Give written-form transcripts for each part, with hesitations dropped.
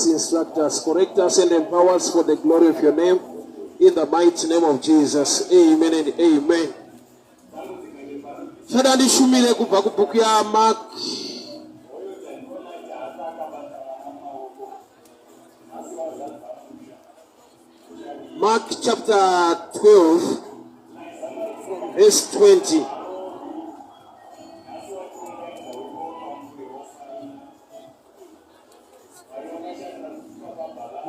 us, instruct us, correct us, and empower us for the glory of your name. In the mighty name of Jesus. Amen and amen. Chada ndishumire kubva kubhuku yaMark. Mark chapter 12 verse 20.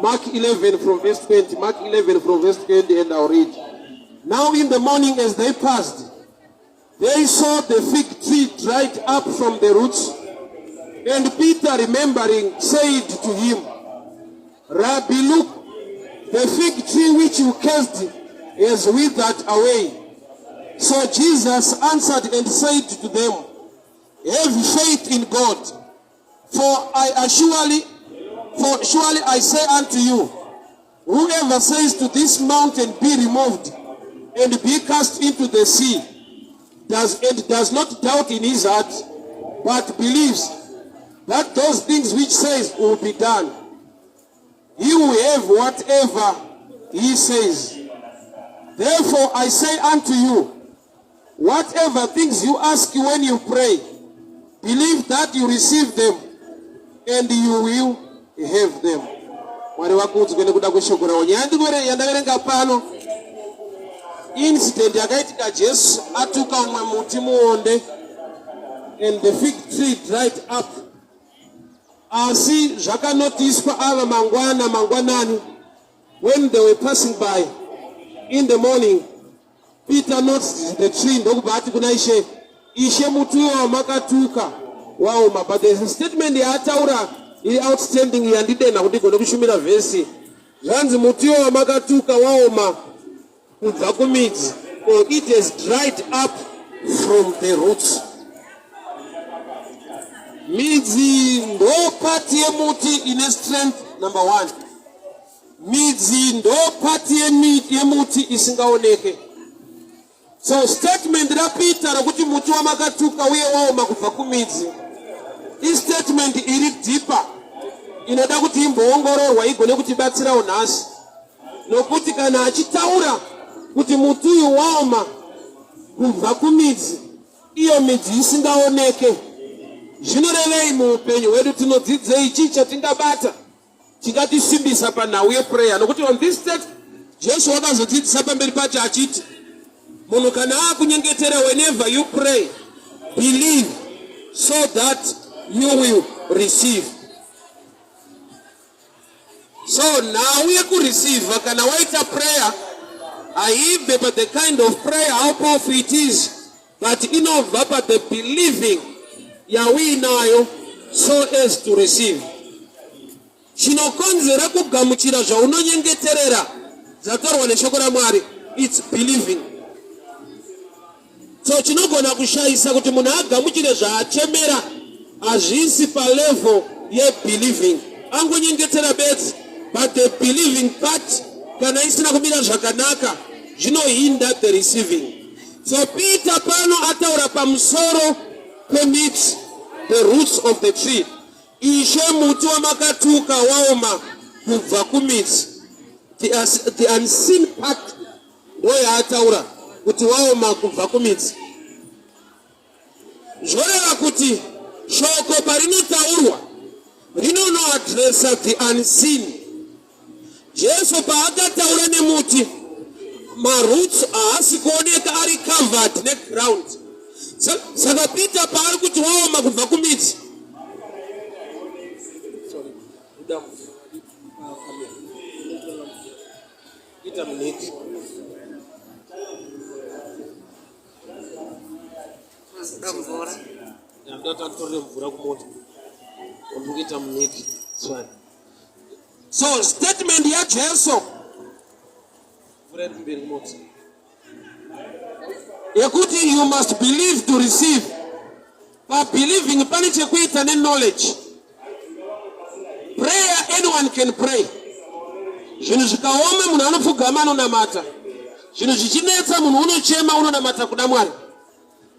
Mark 11 from verse 20. Mark 11 from verse 20, and I'll read. Now in the morning as they passed, they saw the fig tree dried up from the roots. And Peter, remembering, said to him, Rabbi, look, the fig tree which you cursed has withered away. So Jesus answered and said to them, Have faith in God. For I surely, for surely I say unto you, whoever says to this mountain, Be removed, and be cast into the sea, does not doubt in his heart, but believes that those things which says will be done, he will have whatever he says. Therefore I say unto you, whatever things you ask when you pray, believe that you receive them, and you will have them. Mwari vakudzwe nekuda kweshoko ravo. Nyaya yandaverenga pano, incident yakaitika Jesu atuka umwe muti muonde, and the fig tree dried up. Asi zvakanotiswa ava mangwana mangwanani, when they were passing by in the morning, Peter noticed the tree, ndokubva ati kuna Ishe, Ishe, muti uyo wamakatuka waoma. But there's a statement yaataura iri outstanding yandidena kuti igone kushumira vhesi. Zvanzi muti uyo wamakatuka waoma kubva kumidzi, or it has dried up from the roots. Midzi ndo part yemuti ine strength number one. Midzi ndo part yemuti isingaoneke. So statement raPeter rokuti muti wamakatuka uye waoma kubva kumidzi istatement iri deeper, inoda kuti imboongororwa igone kutibatsirawo nhasi, nokuti kana achitaura kuti muti uyu waoma kubva kumidzi, iyo midzi isingaoneke, zvinorevei muupenyu hwedu? Tinodzidzei? Chii chatingabata chingatisimbisa panhau yeprayer? Nokuti on this text Jesu wakazodzidzisa pamberi pacho achiti munhu kana akunyengetera, whenever you pray, believe so that you will receive. So nhau yekureceiva kana waita prayer haibve pa the kind of prayer, how powerful it is, but inobva pa the believing yauinayo so as to receive. Chinokonzera kugamuchira zvaunonyengeterera zvatorwa neshoko raMwari, it's believing. So chinogona kushayisa kuti munhu agamuchire zvaachemera hazvisi palevel yebelieving. Angonyengetera bedzi, but the believing part kana isina kumira zvakanaka, zvinohinda the receiving. So Peter pano ataura pamusoro pemiti, the roots of the tree. Ishe, muti wamakatuka waoma kubva kumidzi. The unseen part ndo yaataura kuti waoma kubva kumidzi. Zvoreva kuti shoko parinotaurwa rinonoadresa the unseen. Jesu paakataura nemuti, maroots haasi kuoneka, ari covered neground. Saka Peter paari kuti waoma kubva kumidzi, sorry, buda mvura, ita minute. Mazoda mvura. Ndada nditorere mvura kumota, ndikuita muniki. Sorry. So statement yaJesu, mvura iri kumberi kumota, yekuti you must believe to receive, pabelieving pane chekuita neknowledge. Prayer, anyone can pray. Zvinhu zvikaoma, munhu anopfugama, anonamata. Zvinhu zvichinetsa, munhu unochema, unonamata kuda Mwari,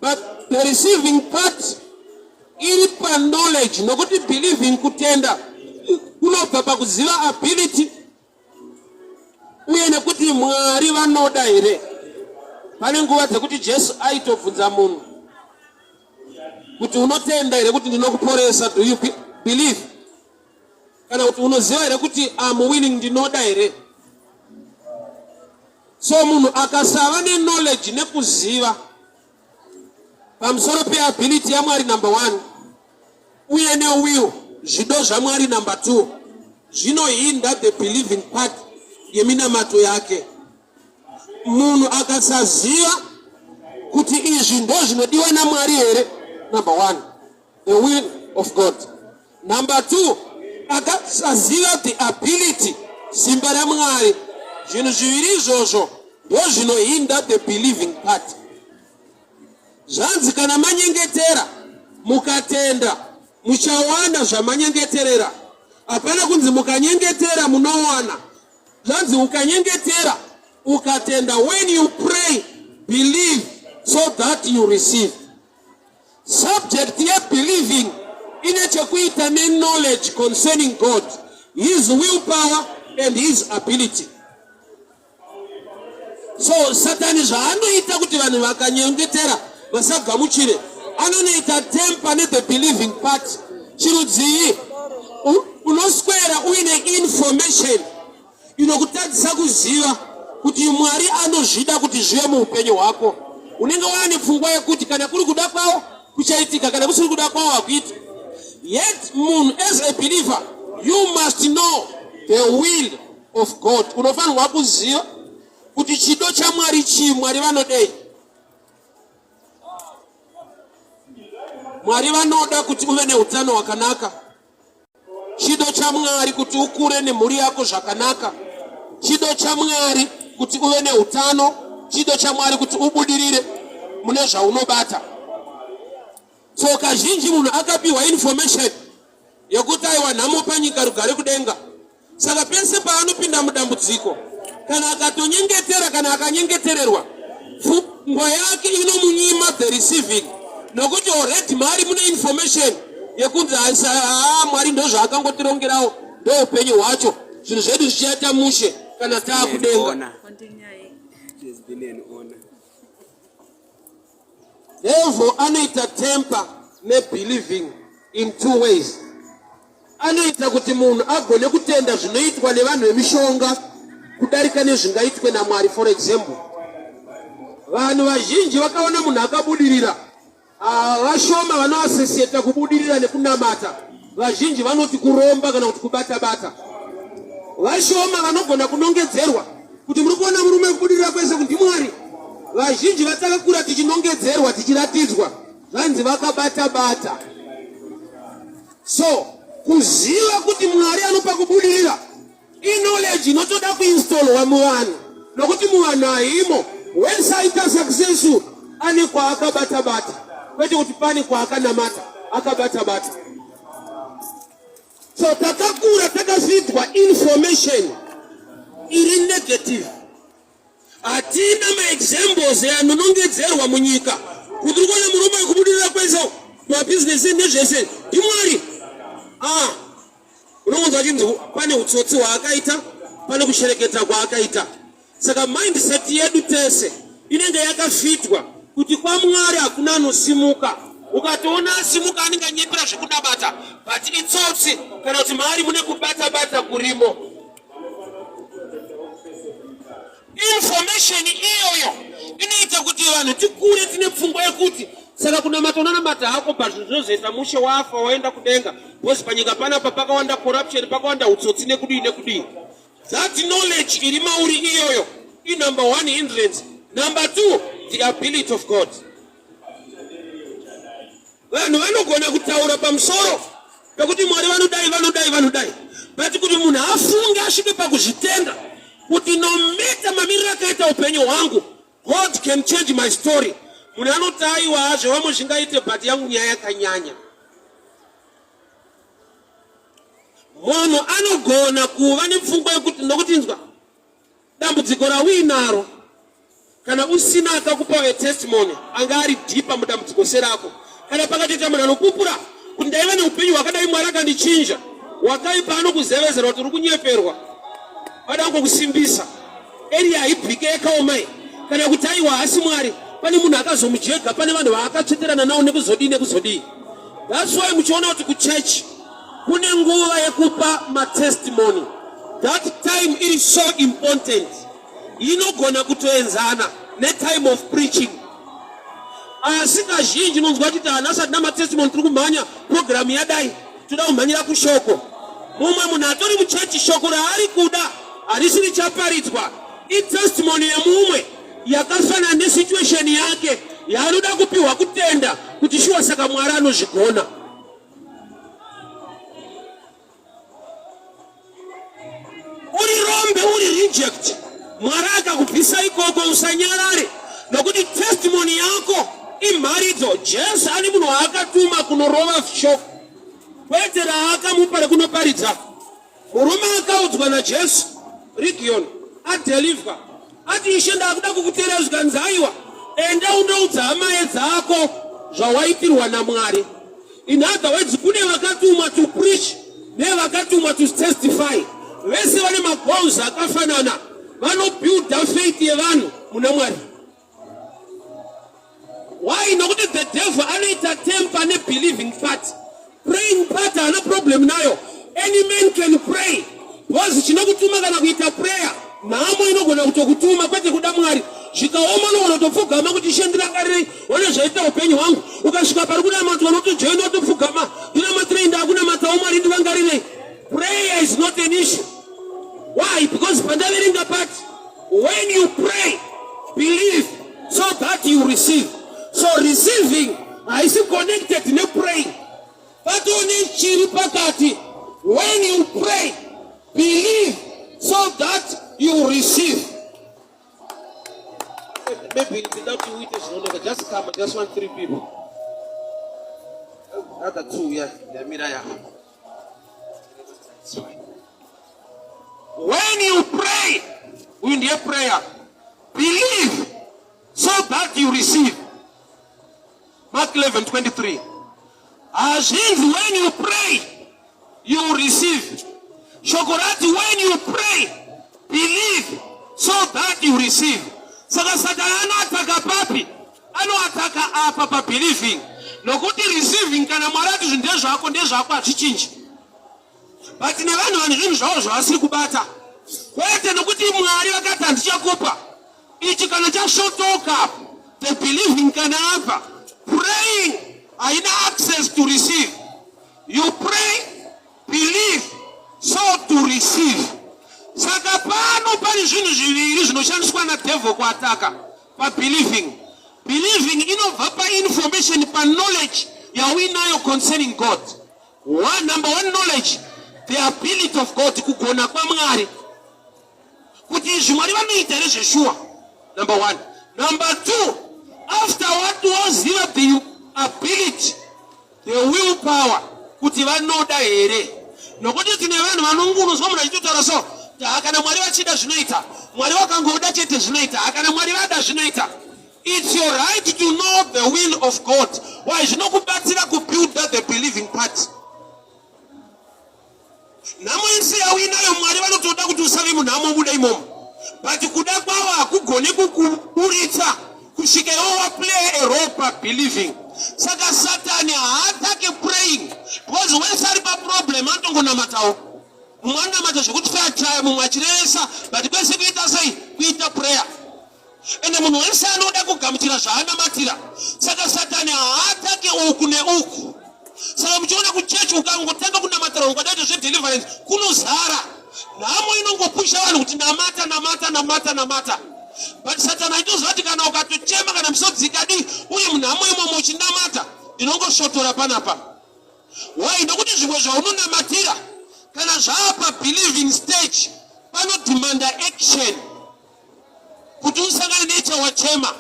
but the receiving part iri paknowledge, nokuti believing, kutenda. Kunobva pakuziva ability uye nekuti Mwari vanoda here. Pane nguva dzekuti Jesu aitobvunza munhu kuti unotenda here kuti ndinokuporesa, do you believe? Kana kuti unoziva here kuti am willing, ndinoda here? So munhu akasava neknowledge nekuziva pamusoro peability yaMwari number one, uye newill, zvido zvaMwari number two, zvinohinda the believing part yeminamato yake. Munhu akasaziva kuti izvi ndo zvinodiwa naMwari here, number one, the will of God, number two, akasaziva the ability, simba raMwari, zvinhu zviviri izvozvo ndo zvinohinda the believing part. Zvanzi kana manyengetera mukatenda, muchawana zvamanyengeterera. Hapana kunzi mukanyengetera munowana. Zvanzi ukanyengetera ukatenda, when you pray, believe so that you receive. Subject yebelieving ine chekuita neknowledge concerning God, his will power and his ability. So Satani zvaanoita kuti vanhu vakanyengetera vasagamuchire, anonoita tamper nethe believing part. Chirudzii? Unoswera uine information inokutadzisa kuziva kuti Mwari anozvida kuti zvive muupenyu hwako. Unenge waane pfungwa yekuti kana kuri kuda kwavo kuchaitika, kana kusiri kuda kwavo hakuiti. Yet munhu as a believer, you must know the will of God. Unofanirwa kuziva kuti chido chaMwari chii, Mwari vanodei. Mwari vanoda kuti uve neutano hwakanaka. Chido chaMwari kuti ukure nemhuri yako zvakanaka. Chido chaMwari kuti uve neutano. Chido chaMwari kuti ubudirire mune zvaunobata. So kazhinji munhu akapiwa information yekuti aiwa, nhamo panyika, rugare kudenga. Saka pese paanopinda mudambudziko, kana akatonyengetera kana akanyengetererwa, pfungwa yake inomunyima the receiving, nokuti already mari mune information yekunzi haa, Mwari ndo zvaakangotirongerawo, ndo upenyu hwacho, zvinhu zvedu zvichaita mushe kana taakudenga. It has been an honor. Devil anoita tamper nebelieving in two ways. Anoita kuti munhu agone kutenda zvinoitwa nevanhu vemishonga kudarika nezvingaitwe naMwari. For example, vanhu vazhinji vakaona munhu akabudirira, vashoma vanoassociata kubudirira nekunamata. Vazhinji vanoti kuromba kana kuti kubata-bata. Vashoma vanogona kunongedzerwa kuti muri kuona murume kubudirira kwese kuti Mwari. Vazhinji vatakakura tichinongedzerwa, tichiratidzwa, zvanzi vakabata-bata. So kuziva kuti Mwari anopa kubudirira iknowledge inotoda kuinstallwa muvanhu, nokuti muvanhu haimo. Wese aita successful ane kwaakabata-bata, kwete kuti pane kwaakanamata, akabata-bata. So takakura takafeedwa information iri negative. Hatina maexamples anonongedzerwa munyika kuti uri kuona murume wekubudirira kwese, mabhizinesi nezvese, ndiMwari. Ah, unongonzwa chinzi pane utsotsi hwaakaita, pane kushereketa kwaakaita. Saka mindset yedu tese inenge yakafitwa kuti kwaMwari hakuna anosimuka. Ukatoona asimuka, anenge anyepera zvekunamata, but itsotsi, kana kuti maari mune kubata-bata kurimo. Information iyoyo inoita kuti vanhu tikure tine pfungwa yekuti saka kunamata unonamata hako, but zvinhu zvinozoita mushe wafa waenda kudenga, because panyika panapa pakawanda corruption, pakawanda utsotsi, nekudii nekudii. That knowledge iri mauri iyoyo inumber one hindrance. Number two, the ability of God. Vanhu vanogona kutaura pamusoro pekuti Mwari vanodai, vanodai, vanodai, but kuti munhu afunge asvike pakuzvitenda kuti no matter mamiriro akaita upenyu hwangu, God can change my story, munhu anoti aiwa, zvevamwe zvingaite, but yangu nyaya yakanyanya. Munhu anogona kuva nepfungwa yekuti, nokuti inzwa, dambudziko rauinaro, kana usina akakupa testimony anga ari deeper mudambudziko serako, kana pakatoita munhu anopupura kuti ndaiva neupenyu hwakadai, Mwari akandichinja. Wakaipa anokuzevezera kuti uri kunyeperwa, vada kungokusimbisa. Eriya haibvike yakaomai kana kuti aiwa haasi Mwari. Pane munhu akazomujega, pane vanhu vaakatsveterana nawo nekuzodii nekuzodii. That's why muchiona kuti kuchechi kune nguva yekupa matestimony. That time is so important. Inogona kutoenzana netime of preaching. Asi kazhinji unonzwa kuti haana asati namatestimony, tiri kumhanya programu yadai, toda kumhanyira kushoko. Mumwe munhu atori muchechi, shoko raari kuda harisi richaparidzwa, itestimony yemumwe yakafanana nesituation yake yaanoda kupiwa kutenda kuti shuwa, saka Mwari anozvigona. Uri rombe, uri reject, Mwari akakubvisa ikoko, usanyarare nokuti testimony yako imharidzo. Jesu ane munhu waakatuma kunorova shoko, kwete raakamupa rekunoparidza. Murume akaudzwa naJesu Region adelivwa, ati ishe ndakuda kukuteera, zvikanzi aiwa, enda undoudza hama dzako zvawaitirwa naMwari. In other words, kune vakatumwa to preach nevakatumwa to testify, vese vane magoals akafanana, vanobuilda faith yevanhu muna Mwari. Why? Nokuti the devil anoita temper nebelieving part. Praying part haana problem nayo. Any man can pray, because chinokutuma kana kuita prayer, nhamo inogona kutokutuma, kwete kuda Mwari. Zvikaoma unogona kutopfugama kuti ishe ndirangarirei, one zvaita upenyu hwangu. Ukasvika pari kunamatwa unotojoina, wotopfugama, ndinamatirei, ndakunamatawo Mwari ndirangarirei. Prayer is not an issue. Why? Because pandaverenga pati, when you pray, believe so that you receive. So receiving haisi connected nepraying, patone chiri pakati. When you pray, believe so that you receive. Maybe without you uite zvinonoka, just come, just want three people, other two, yeah, ndamira ya. When you pray, uyu ndiye prayer, believe so that you receive. Mark 11:23. Hazvinzi when you pray you receive. Shoko rati when you pray, believe so that you receive. Saka Satani anoataka papi? Anoataka apa pabelieving, nokuti receiving, kana Mwari ati zvinhu ndezvako, ndezvako, hazvichinji. But nevanhu vane zvinhu zvavo zvavasiri kubata, kwete nokuti Mwari vakati handichakupa ichi, kana chasvotoka the believing, kana apa praying haina access to receive. You pray, believe so to receive. Saka pano pane zvinhu zviviri zvinoshandiswa nadevil kuataka pabelieving. Believing inobva painformation, paknowledge yauinayo concerning God. One, number one knowledge, the ability of God, kugona kwaMwari, kuti izvi Mwari vanoita here zveshuwa. Number one. Number two, after what waziva the ability, the will power, kuti vanoda here. Nokuti tine vanhu vanongunuzwa munhu achitotaura so, kana Mwari vachida zvinoita, Mwari vakangoda chete zvinoita, kana Mwari vada zvinoita. It's your right to know the will of God. Why? Zvinokubatsira kubuilda the believing part. Nhamo yese yauinayo, Mwari vanotoda kuti usave munhamo, ubude imomo, but kuda kwavo hakugone kukuburitsa kusvika iwo waplay a role pabelieving. Saka Satani haatake praying, because wese ari paproblem anotongonamatawo. Mumwe anonamata zvekuti fayachaya, mumwe achirevesa, but kwese kuita sei? Kuita prayer. Ende munhu wese anoda kugamuchira zvaanamatira. Saka Satani haatake uku neuku. Saka muchiona kuchechi ukangotanga kunamatira, ukadaita zvedeliverance, kunozara nhamo inongopusha vanhu kuti namata, namata, namata, namata. But Satani aitoziva kuti kana ukatochema, kana misodzi ikadii, uye munhamo imomo uchinamata, ndinongosvotora panapa. Why? Nokuti zvimwe zvaunonamatira kana zvaapa believing stage, panodhimanda action kuti usangane nechawachema.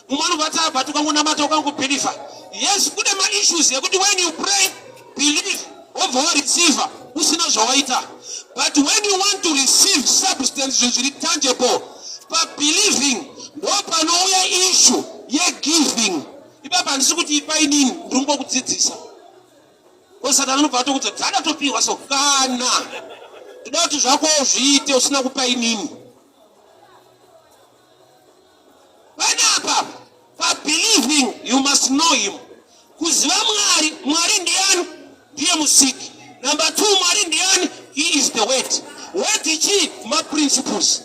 Mumwe anobva ati, but ukangonamata, ukangobhilivha. Yes, kune maissues ekuti when you pray, believe, wobva wareceiva usina zvawaita. But when you want to receive substance, zvinhu zviri tangible, pabelieving ndo panouya issue yegiving. Ipapa handisi kuti ipai nini, ndiri kungokudzidzisa. Ko Satani anobva atokudza dzada topiwa so kana toda kuti zvako zviite usina kupa inini. Panapa pa believing you must know him. Kuziva Mwari, Mwari ndiani? Ndiye musiki. Number 2, Mwari ndiani? He is the word. Word chii? Ma principles.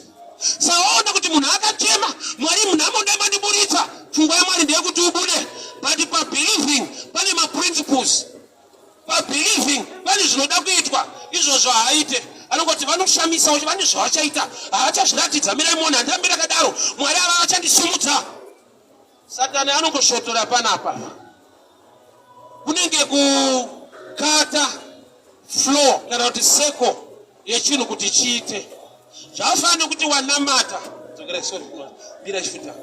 Sawaona kuti munhu akachema, Mwari munhu amuda mandiburitsa. Pfungwa yaMwari ndeyekuti ubude. But pa believing pane ma principles. Pabelieving pane zvinoda kuitwa izvozvo haaite anongoti vanoshamisa kuti vane zvavachaita havachazviratidza mirai muone handirambi rakadaro mwari ava vachandisumudza satani anongosvotora panapa kunenge kukata flow kana kuti seko yechinhu kuti chiite zvafanira nekuti wanamata mira chifuta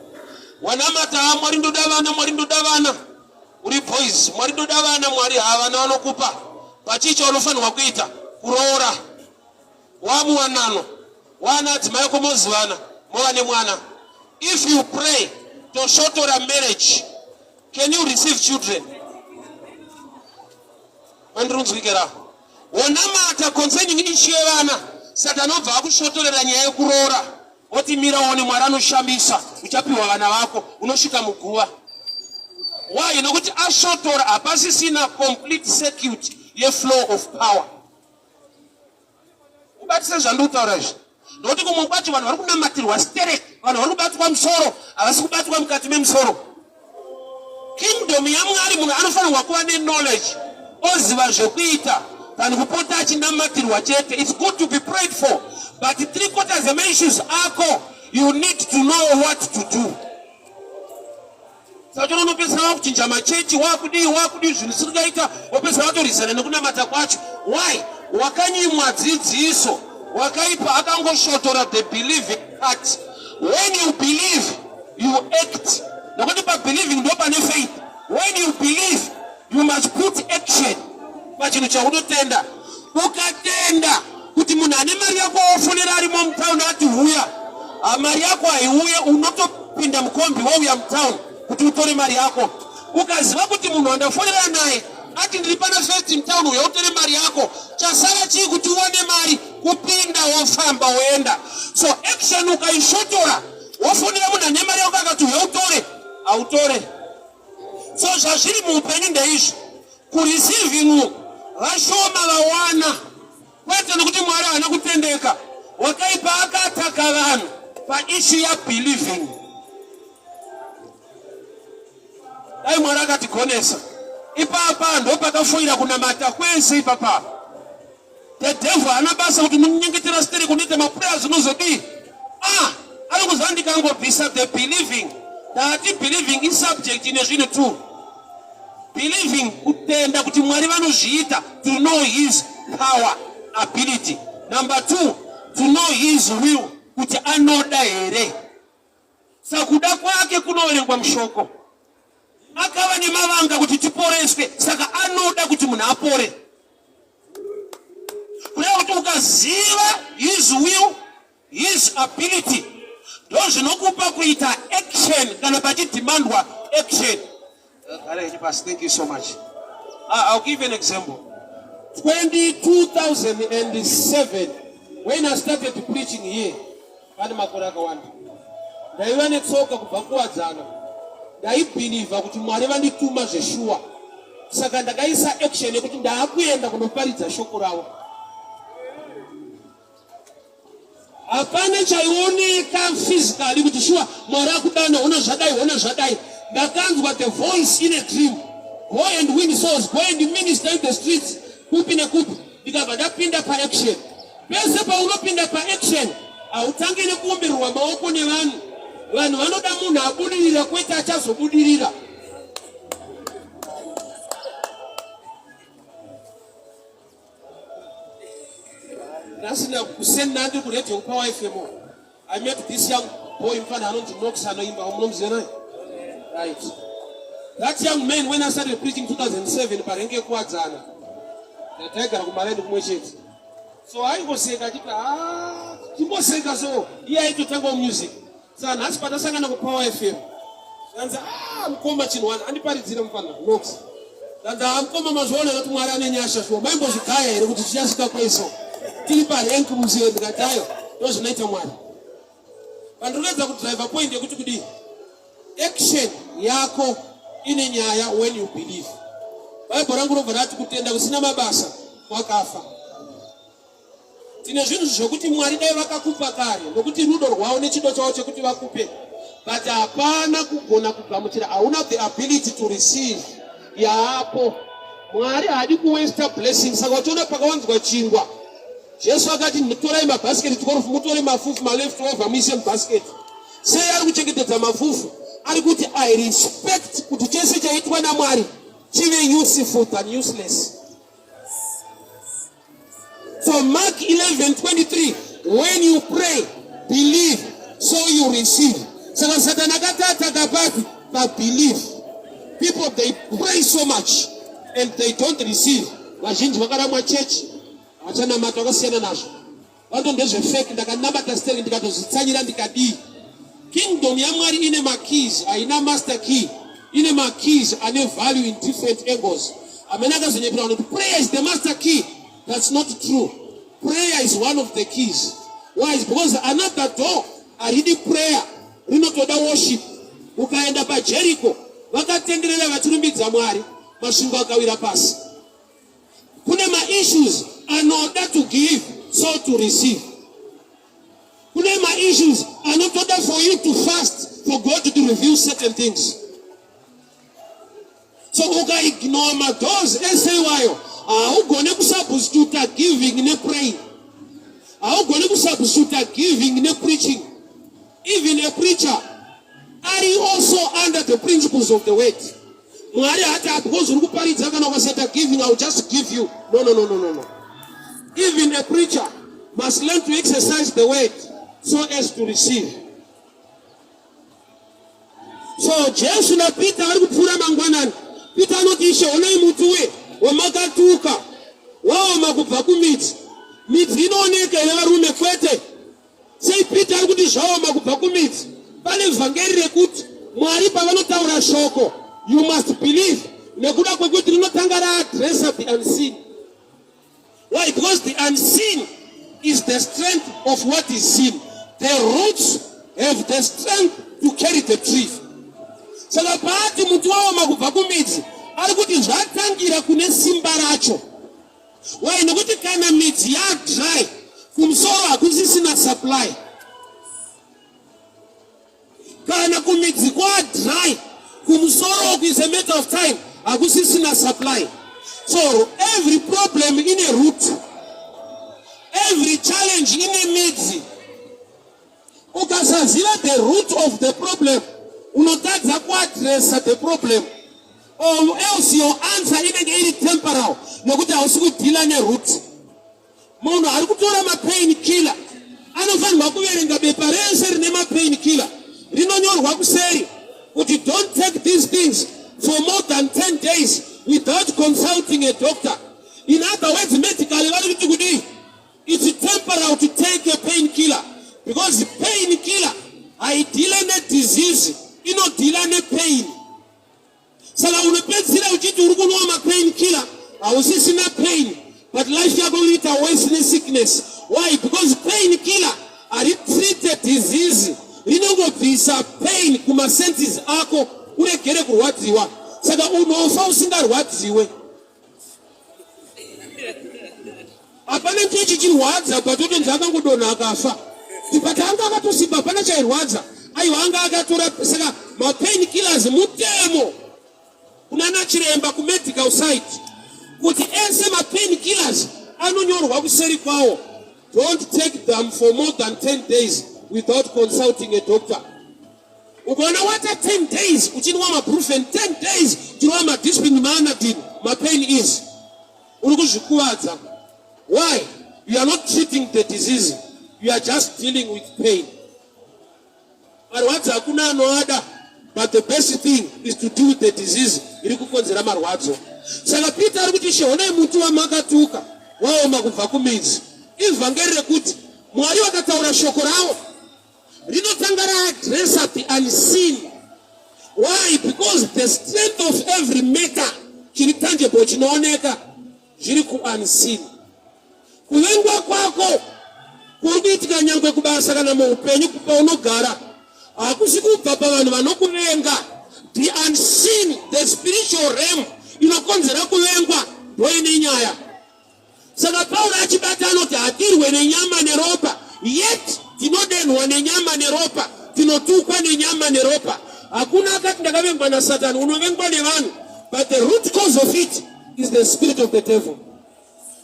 wanamata mwari ndoda vana mwari ndoda vana uri boys mwari ndoda vana mwari havana vanokupa pachii chaunofanirwa kuita kuroora wamuwanano wana adzimai ako mozivana mova nemwana if you pray toshotora marriage can you receive children mandirunzwikera wonamata concerning issue yevana satani obva akushotorera nyaya yekuroora Oti mira uone Mwari anoshamisa, uchapiwa vana vako, unosvika muguva. Why? Nokuti asvotora hapasisina complete circuit yeflow of power. Ubatise zvandiri kutaura izvi. Nokuti kumwe kwacho vanhu vari kunamatirwa sterek, vanhu vari kubatwa musoro, havasi kubatwa mukati memusoro. Kingdom yaMwari munhu anofanirwa kuva neknowledge oziva zvekuita than kupota achinamatirwa chete. It's good to be prayed for but 3/4 yemaissues ako you need to know what to do. Saka unopedzisira wakuchinja machechi wakudii wakudii zvinhu zvisingaita wopedzisira watorwisana nekunamata kwacho. Why? Wakanyimwa dzidziso wakaipa akangoshotora the believing part. When you believe you act nokuti pabelieving ndo pane faith when you believe you must put action pachinhu chaunotenda ukatenda kuti munhu ane mari yako wofonera arimo mutown ati huya ah, mari yako haiuye unotopinda mukombi wouya mutown kuti utore mari yako ukaziva kuti munhu wandafonera naye ati ndiri pana first mutown uya utore mari yako chasara chii kuti uwane mari kupinda wofamba woenda so action ukaishotora wofonera munhu ane mari yako akati uya utore hautore so zvazviri muupenyu ndeizvi kureceiving uku vashoma vawana kwete nekuti mwari haana kutendeka wakaipa akataka vanhu paishu yabelieving dai mwari akatigonesa ipapa ndopakafoira kunamata kwese ipapa The devil haana basa kuti unonyengetera sterek unoita maprayers unozodii ah anokuziva ndikangobvisa the believing ndati believing isubject ine zvinhu two believing kutenda kuti mwari vanozviita to know his power ability number two to know his will kuti anoda here Sakuda kwake kunoverengwa mushoko. Akava nemavanga kuti tiporeswe, saka anoda kuti munhu apore. Kureva kuti ukaziva his will, his ability, ndozvinokupa kuita action kana pachidhimandwa action. Thank you so much. I'll give an example. 2007 when I started preaching here, pane makore akawanda ndaiva netsoka kubva kuwadzana ndaibhilivha kuti mwari vandituma zveshuwa saka ndakaisa action yekuti ndaakuenda kunoparidza shoko ravo Hapana chaioneka physically kuti shuwa Mwari akudana, hona zvadai, hona zvadai. Ndakanzwa the voice in a dream. Go and win souls, go and minister in the streets, kupi nekupi. Ndikabva ndapinda paaction. Pese paunopinda paaction, hautangi nekuombererwa maoko nevanhu. Vanhu vanoda munhu abudirira kwete achazobudirira. Nhasi kuseni ndandi kuredio kuPower FM. I met this young boy mfana anonzi Knox anoimba munomuziva naye? Right. That young man when I started preaching 2007 parenge kuwadzana. Taigara kumaraini kumwe chete. So aingoseka achiti ah timboseka so iye aitotanga music. Saka nhasi patasangana kuPower FM. Zvanzi ah mukoma chinhu wani andiparidzire mfana Knox. Dada mukoma mazviona kuti Mwari ane nyasha shuwa. Maimbozvigaya here kuti tichasvika kweso? Tiri parank muziye ndikati ayo ndozvinoita Mwari. Pandinoedza kudriver point yekuti kudii? Action yako ine nyaya when you believe. Bible rangu robva rati kutenda kusina mabasa kwakafa. Tine zvinhu zvekuti Mwari dai vakakupa kare nokuti rudo rwavo nechido chavo chekuti vakupe, but hapana kugona kugamuchira, hauna the ability to receive yaapo. Mwari haadi kuwesta blessing. Saka uchiona pakawanzwa chingwa, Jesu akati torai mabhasiketi 12 mutore mafufu maleft over muise mubhasiketi. Sei ari kuchengetedza mafufu? Ari kuti I respect kuti chese chaitwa naMwari chive useful than useless. So Mark 11:23, when you pray, believe, so you receive. Saka Satan akatata kapati pa believe. People, they pray so much and they don't receive. Vazhinji vakaramwa church, havachanamata, vakasiyana nazvo. Vano ndezvefake, ndakanamata steri ndikatozvitsanyira ndikadii. Kingdom yaMwari ine makeys, haina master key, ine makeys ane value in different angles. Amene akazonyepera vanhu kuti prayer is the master key. That's not true. Prayer is one of the keys. Why? Is because another door haridi prayer, rinotoda worship. Ukaenda paJericho, vakatenderera vachirumbidza Mwari, masvingo akawira pasi. Kune maissues anoda to give so to receive. Kune maissues anotoda for you to fast for God to reveal certain things. So ukaignore madoors ese iwayo, haugone kusubstituta giving nepraying, haugone kusubstituta giving nepreaching. Even a preacher ari also under the principles of the word. Mwari hati because uri kuparidza, kana ukasaita giving, I will just give you. No, no, no, no, no, no. Even a preacher must learn to exercise the word so as to receive. So Jesu naPeter vari kupfuura mangwanani. Peter anoti, "Ishe, onai muti uye wamakatuka waoma kubva kumidzi." Midzi inooneka here, varume? Kwete. Sei Peter ari kuti zvaoma kubva kumidzi? Pane vhangeri rekuti Mwari pavanotaura shoko, you must believe, nekuda kwekuti rinotanga raaddressa the unseen. Why? Because the unseen is the strength of what is seen. The roots have the strength to carry the tree. Saka paati muti waoma kubva kumidzi, ari kuti zvatangira kune simba racho. Why? Nokuti kana midzi yadry, kumusoro hakusisina supply. Kana kumidzi kwadry, kumusoro is a matter of time hakusisina supply. So every problem ine root, every challenge ine midzi. Ukasaziva the root of the problem, unotadza kuaddressa the problem, or else your answer inenge iri temporal, nekuti hausi kudeala neroot. Munhu ari kutora mapain killer anofanirwa kuverenga bepa rese rine mapain killer. Rinonyorwa kuseri kuti don't take these things for more than 10 days without consulting a doctor. In other words, medically vari kuti kudii? It's temporal to take a pain killer, because pain killer haideale nedisease, inodeala nepain. Saka unopedzisira uchiti uri kunwa mapain killer, hausisina pain, but life yako inoita worse nesickness. Why? Because pain killer haritreate disease, rinongobvisa pain kumasenses ako uregere kurwadziwa. Saka unofa usingarwadziwe. Hapana chechi chirwadza, but otonzi akangodonha akafa, but anga akatosimba, hapana chairwadza. Aiwa, anga akatora. Saka mapain killers mutemo kunana chiremba kumedical side kuti ese mapain killers anonyorwa kuseri kwawo, don't take them for more than 10 days without consulting a doctor. Ukaona wata 10 days uchinwa mabrufen, 10 days uchinwa madisprin, maanadin, mapain is uri kuzvikuvadza. Why? You are not treating the disease, you are just dealing with pain. Marwadzo hakuna anoada, but the best thing is to deal with the disease iri kukonzera marwadzo. Saka Peter ari kuti, "Ishe, honai muti wamakatuka waoma kubva kumidzi." Ivhangeri rekuti Mwari vakataura shoko ravo, rinotanga raaddressa the unseen. Why? Because the strength of every matter Chiri tangible chinooneka zviri kuunseen. Kuvengwa kwako kuri kuitika nyangwe kubasa kana muupenyu paunogara hakusi kubva pavanhu vanokuvenga. The unseen, the spiritual realm inokonzera kuvengwa ndoine nyaya. Saka Pauro achibata anoti hatirwe nenyama neropa, yet tinodenhwa nenyama neropa, tinotukwa nenyama neropa. Hakuna akati ndakavengwa naSatani, unovengwa nevanhu, but the root cause of it is the spirit of the devil.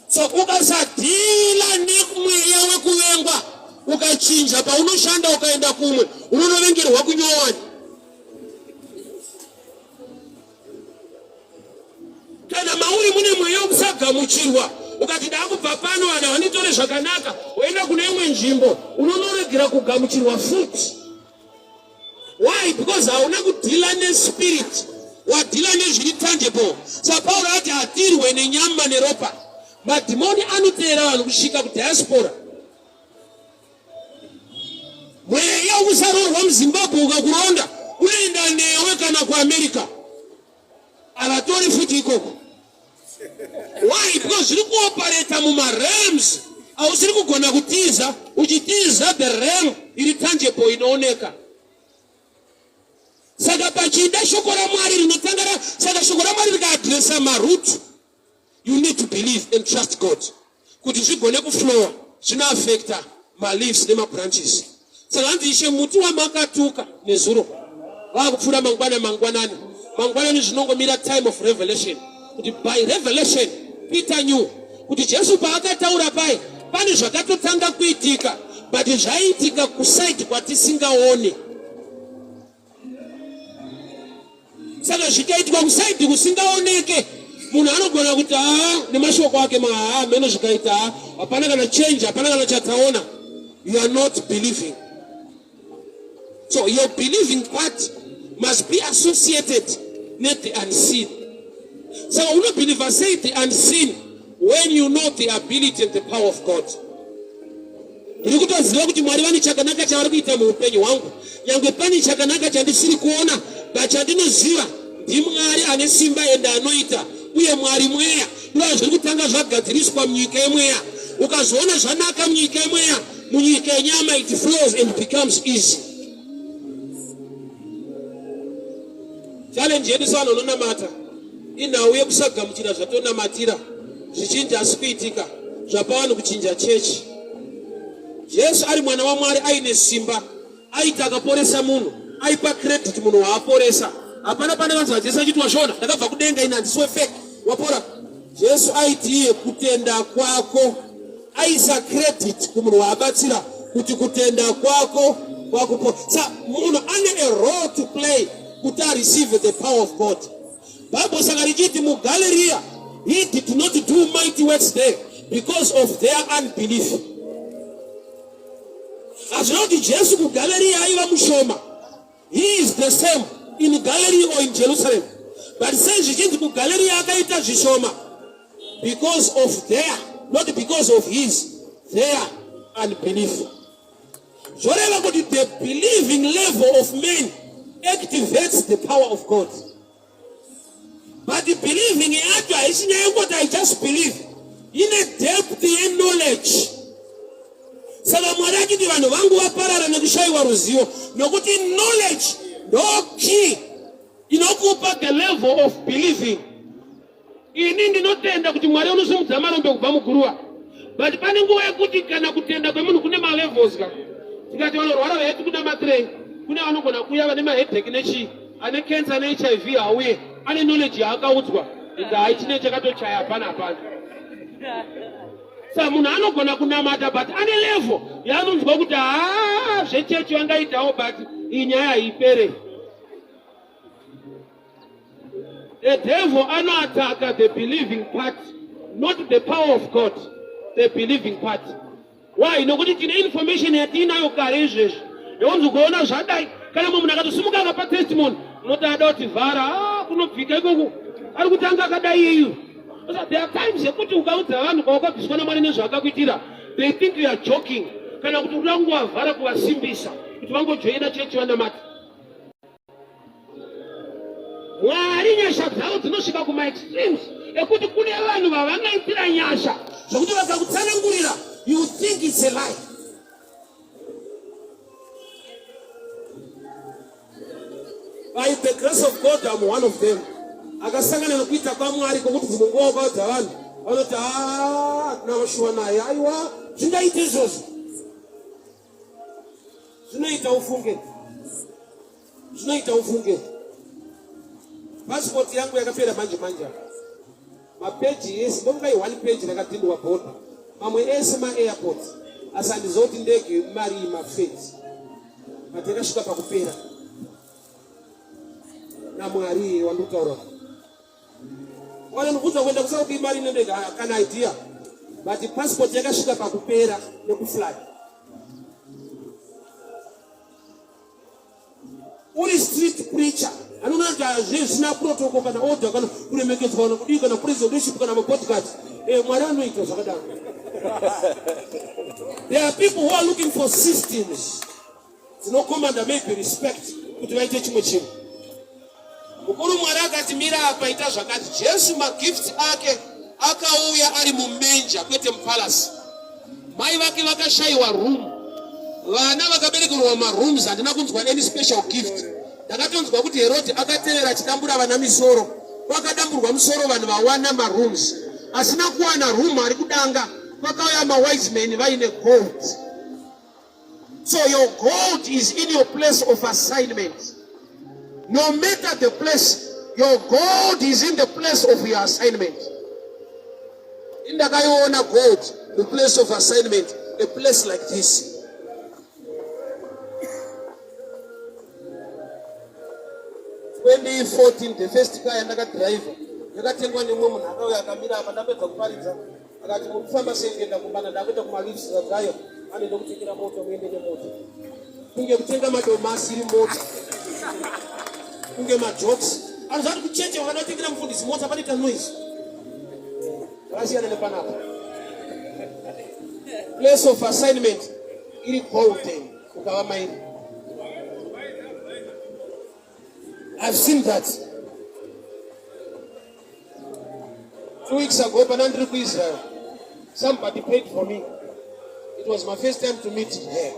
So ukasadhila nemweya wekuvengwa, ukachinja paunoshanda ukaenda kumwe, unonovengerwa kunyowani. Kana mauri mune mweya wekusagamuchirwa, ukati ndakubva pano, vanhu havanditore zvakanaka, woenda kune imwe nzvimbo, unonoregera kugamuchirwa futi. Why? Because hauna kudhila nespirit, wadhila nezviri tangible. SaPauro ati hatirwe nenyama neropa. Madhimoni anoteera vanhu kusvika kudiaspora. Mweya wekusaroorwa muZimbabwe ukakuronda unoenda newe kana kuAmerica. Havatori futi ikoko. Why? Because zviri kuopareta mumarems ausiri kugona kutiza, uchitiza the realm iri tangible inooneka. Saka pachida shoko raMwari rinotanga ra saka shoko raMwari rikaadresa maroot. You need to believe and trust God kuti zvigone kuflowa zvinoafecta maleaves nemabranches. Saka hanzi ishe muti wamakatuka nezuro vakupfuura mangwana mangwanani mangwanani zvinongomira time of revelation kuti by revelation Peter knew kuti Jesu paakataura paye pane zvakatotanga kuitika but zvaiitika kusaidi kwatisingaone. Saka zvikaitwa kusaidi kusingaoneke, munhu anogona kuti haa nemashoko ake mahaa meno zvikaita haa hapana kana change, hapana kana chataona. You are not believing. So your believing part must be associated nethe unseen. Saka unobhilivha sei the unseen when you know the ability and the power of God? Ndiri kutoziva kuti Mwari vane chakanaka chavari kuita muupenyu hwangu, nyangwe pane chakanaka chandisiri kuona, but chandinoziva ndiMwari ane simba ende anoita, uye Mwari mweya. Ndova zviri kutanga zvagadziriswa munyika yemweya. Ukazoona zvanaka munyika yemweya, munyika yenyama it flows and becomes easy. Challenge yedu sevanhu vanonamata inhau yekusagamuchira zvatonamatira zvichinji asi kuitika zvapa vanhu kuchinja chechi. Jesu ari mwana waMwari aine simba aiti akaporesa munhu aipa credit munhu waaporesa. Hapana pane vanzi vaJesu achiti washona ndakabva kudenga ini handisi wefake wapora. Jesu aiti iye kutenda kwako aisa credit kumunhu waabatsira kuti kutenda kwako kwakupo. Sa munhu ane a role to play kuti areceive the power of God. Bible saka richiti muGalirea he did not do mighty works there because of their unbelief. Hazvina kuti Jesu kuGalirea aiva mushoma. He is the same in Galilee or in Jerusalem. But sei zvichinzi kuGalirea akaita zvishoma because of their, not because of his, their unbelief. Zvoreva kuti the believing level of man activates the power of God. But believing yacho haisi nyaya yekungoti I just believe. Ine depth yeknowledge. Saka Mwari achiti vanhu vangu vaparara nekushayiwa ruzivo nokuti knowledge ndo key inokupa the level of believing. Ini ndinotenda kuti Mwari unosimudza marombe kubva muguruva. But pane nguva yekuti kana kutenda kwemunhu kune malevels ka. Tikati vanorwara vaiti kunamatirei, kune vanogona kuuya vane mahedheki nechii, ane cancer neHIV hauye, ane knowledge yaakaudzwa. Inga hai chine chakatochaya hapana hapana. Sa munhu anogona kunamata but ane level yaanonzwa kuti haa zvechechi vangaitawo but iyi nyaya haipere. The devil anoataka the believing part, not the power of God, the believing part. Why? Nokuti tine information yatiinayo kare izvezvi. Yonzi ukaona zvadai, kana mumwe munhu akatosimuka akapa testimony, unoti ada kuti vhara, ah, kunobvika ikoko. Ari kutanga akadai iyeyu. There are times yekuti ukaudza vanhu kwawakabviswa naMwari nezvaakakuitira, they think you are joking. Kana kuti unoda kungovavhara kuvasimbisa kuti vangojoina chechi vanamata. Mwari Mwari nyasha dzavo dzinosvika kumaextremes ekuti kune vanhu vavangaitira nyasha zvekuti vakakutsanangurira you think it's a lie. By the grace of God I'm one of them. Akasangana nokuita kwaMwari kwokuti dzimwe nguva ukaudza vanhu vanoti ah, hatina kushuwa naye. Aiwa, zvingaite izvozvo. Zvinoita ufunge. Zvinoita ufunge. Passport yangu yakapera manje manje. Mapeji ese ndofunga one page rakadhindwa border. Mamwe ese ma airports. Asi handizoti ndege mari mafeti. But yakasvika pakupera. NaMwari wandikutaura. Wanondibvunza kuenda kuSouth imari nendege kana idea. But passport yakasvika pakupera nekufly. Uri street preacher anoona kuti hazvii zvisina protocol kana order kana kuremekedzwa kana kudii kana presentation kana mabodyguards. Eh, Mwari anoita zvakadaro. There are people who are looking for systems dzinocommanda maybe respect kuti vaite chimwe chinhu. Mukuru Mwari akati mira apa ita zvakati. Jesu magifts ake akauya ari mumenja kwete mupalasi. Mai vake vakashayiwa room. Vana vakaberekerwa marooms handina kunzwa any special gift. Ndakatonzwa kuti Herodi akatevera achidambura vana misoro. Kwakadamburwa musoro vanhu vawana marooms. Asina kuwana room ari kudanga kwakauya mawise men vaine gold. So your gold is in your place of assignment. No matter the place, your gold is in the place of your assignment. Indakaiona gold, the place of assignment, a place like this. 2014 the first car yandakadriver yakatengwa nemumwe munhu akauya akamira apa ndapedza kuparidza akati muri kufamba sei kuenda kumba ndakuenda kumalifts zagayo anoenda kutengera mota muende nemota kunge kutenga madomasi iri mota kunge majokes anozati kucheche wakada kutengera mufundisi mota panoita noise zvakasiyana nepanapa place of assignment iri golden ukava mairi. I've seen that. 2 weeks ago pana ndiri kuIsrael, somebody paid for me. It was my first time to meet her.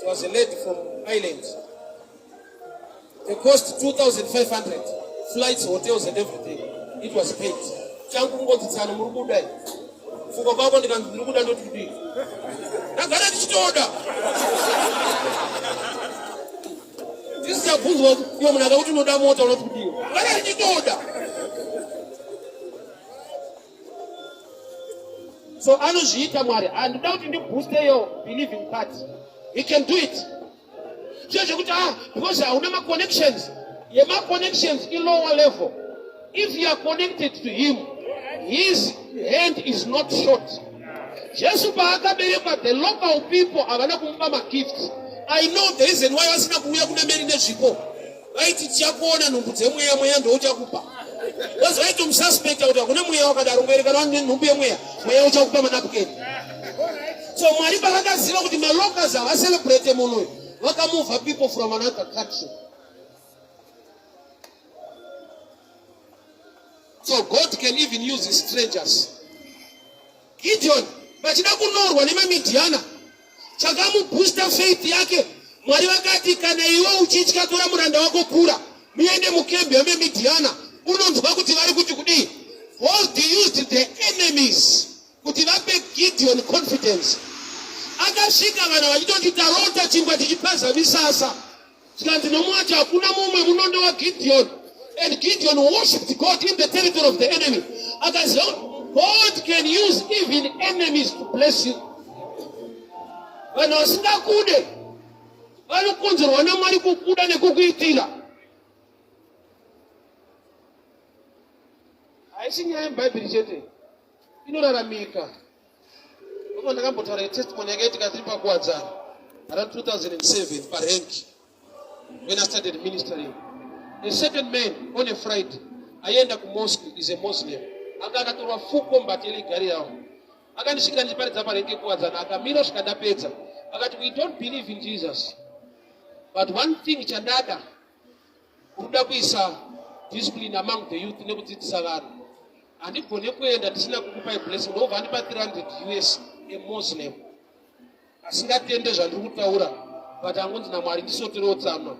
She was a lady from Ireland. The cost 2,500, flights, hotels and everything. It was paid. Changu kungonzi tsano muri kuda. Kufunga kwako ndikanzi ndiri kuda ndoti kudii? Ndagara ndichitoda. Tisabvunzwa iwe munhu akakuti unoda mota unoti kudii? Ndagara ndichitoda. So anozviita Mwari. Handida kuti ndibooste your believing part. He can do it. Zviya zvekuti ah because hauna maconnections. Yemaconnections ilower level. If you are connected to him, his hand is not short. Jesu paakaberekwa the local people havana kumupa magifts. I know the reason why vasina kuuya kuna Mary nezvipo. Vaiti tichakuona nhumbu dzemweya, mweya ndouchakupa. Because vaitomususpecta kuti hakuna mweya wakadaro, ungoerekana nhumbu yemweya, mweya uchakupa manapukeni. So Mwari pavakaziva kuti malocals havacelebrate munhu uyu, vakamova people from another country. So God can even use strangers. Gideon vachida kunorwa nemaMidhiana chakamubooster faith yake. Mwari vakati kana iwe uchitya tora muranda wako Pura muende mukembi yemaMidhiana unonzwa kuti vari kuti kudii. God used the enemies kuti vape Gideon confidence. Akasvika vanhu vachitoti tarota chingwa tichipaza misasa Zvikanzi nomwacho hakuna mumwe munondo waGideon. And Gideon worshipped God in the territory of the enemy. Akaziva God can use even enemies to bless you. Vanhu vasingakude vanokonzerwa naMwari kukuda nekukuitira. Haisi nyaya yeBhaibheri chete, inoraramika. Ndipo ndakambotaura yetestimony yakaitika tiri pakuwadzana around 2007 parank when I started ministering. A certain man on a Friday aienda kumosque is a Muslim anga akatorwa full combat yeligari yavo akandisvikira ndichiparidza parank yekuwadzana akamira svika ndapedza akati we don't believe in Jesus but one thing chandada Urikuda kuisa Discipline among the youth nekudzidzisa vanhu. Handigone kuenda ndisina kukupai blessing. Ndobva andipa 300 US, a Muslim asingatende zvandiri kutaura, but angonzi naMwari ndisoterewo tsama.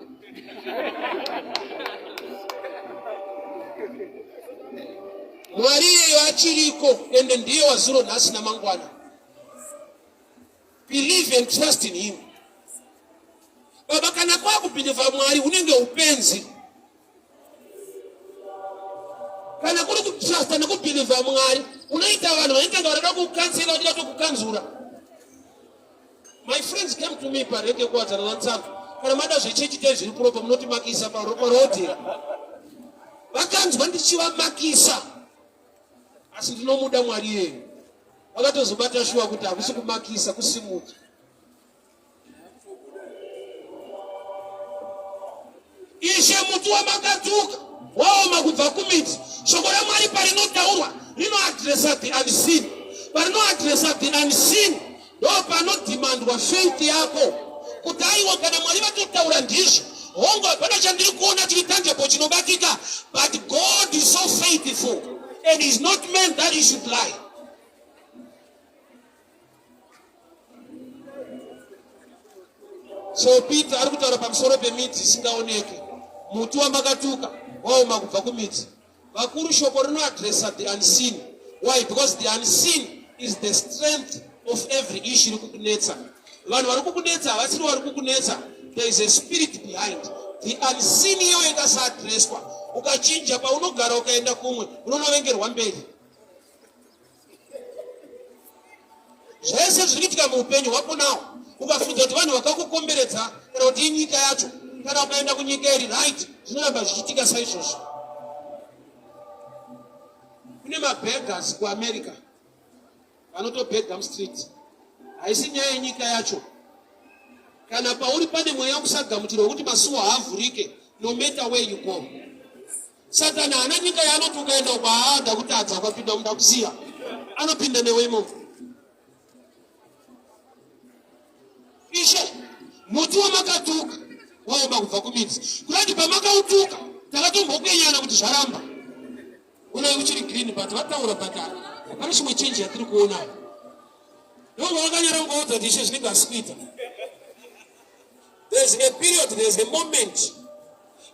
Mwari iyeyo achiriko, ende ndiye wazuro, nhasi namangwana. Believe and trust in him. Baba, kana kwakubhilivha Mwari hunenge upenzi. Kana kuri kutrusta nekubhilivha Mwari, unoita vanhu vanenge varada kukansela, vachida tokukanzura. My friends came to me pareke kuwadzana natsanga. Kana mada zvechechi tai zviri proper, munotimakisa parodhi. Vakanzwa ndichivamakisa, asi ndinomuda Mwari iyeyo. Vakatozobata shuwa kuti hakusi kumakisa, kusimudza. Ishe, muti wamakatuka waoma kubva kumidzi. Shoko raMwari parinotaurwa rinoadresa the unseen. Parinoadresa the unseen, ndo panodhimandwa faith yako, kuti aiwa, kana Mwari vatotaura ndizvo. Hongu, hapana chandiri kuona chiri tangible, chinobatika, but God is so faithful and is not man that he should lie. So Peter ari kutaura pamusoro pemidzi isingaoneki. Muti wamakatuka waoma kubva kumidzi. Vakuru, shoko rinoadresa the unseen. Why? Because the unseen is the strength of every issue iri kukunetsa. Vanhu vari kukunetsa havasiri vari kukunetsa. There is a spirit behind the unseen. Iyoyo ikasaadreswa, ukachinja paunogara ukaenda kumwe, unonovengerwa mberi. Zvese zviri kuitika muupenyu hwako nawo, ukafunza kuti vanhu vakakukomberedza kana kuti inyika yacho, kana ukaenda kunyika iri right, zvinoramba zvichiitika saizvozvo. Kune mabeggars kuAmerica vanotobhega mustreet. Haisi nyaya yenyika yacho. Kana pauri pane mweya wekusagamuchirwa wekuti masuwo haavhurike no matter where you go. Satani haana nyika yaanoti ukaenda uko haada kutadza, ukapinda munda kusiya anopinda newe imomo. Ishe, muti wamakatuka waoma kubva kumidzi. Kurati pamakautuka takatombokwenyana kuti zvaramba. Unai uchiri green, but vataura, but hapana chimwe change yatiri kuona. Ndobva vakanyara kungoudza kuti ishe, zvinenge hasi kuita. There's a period, there's a moment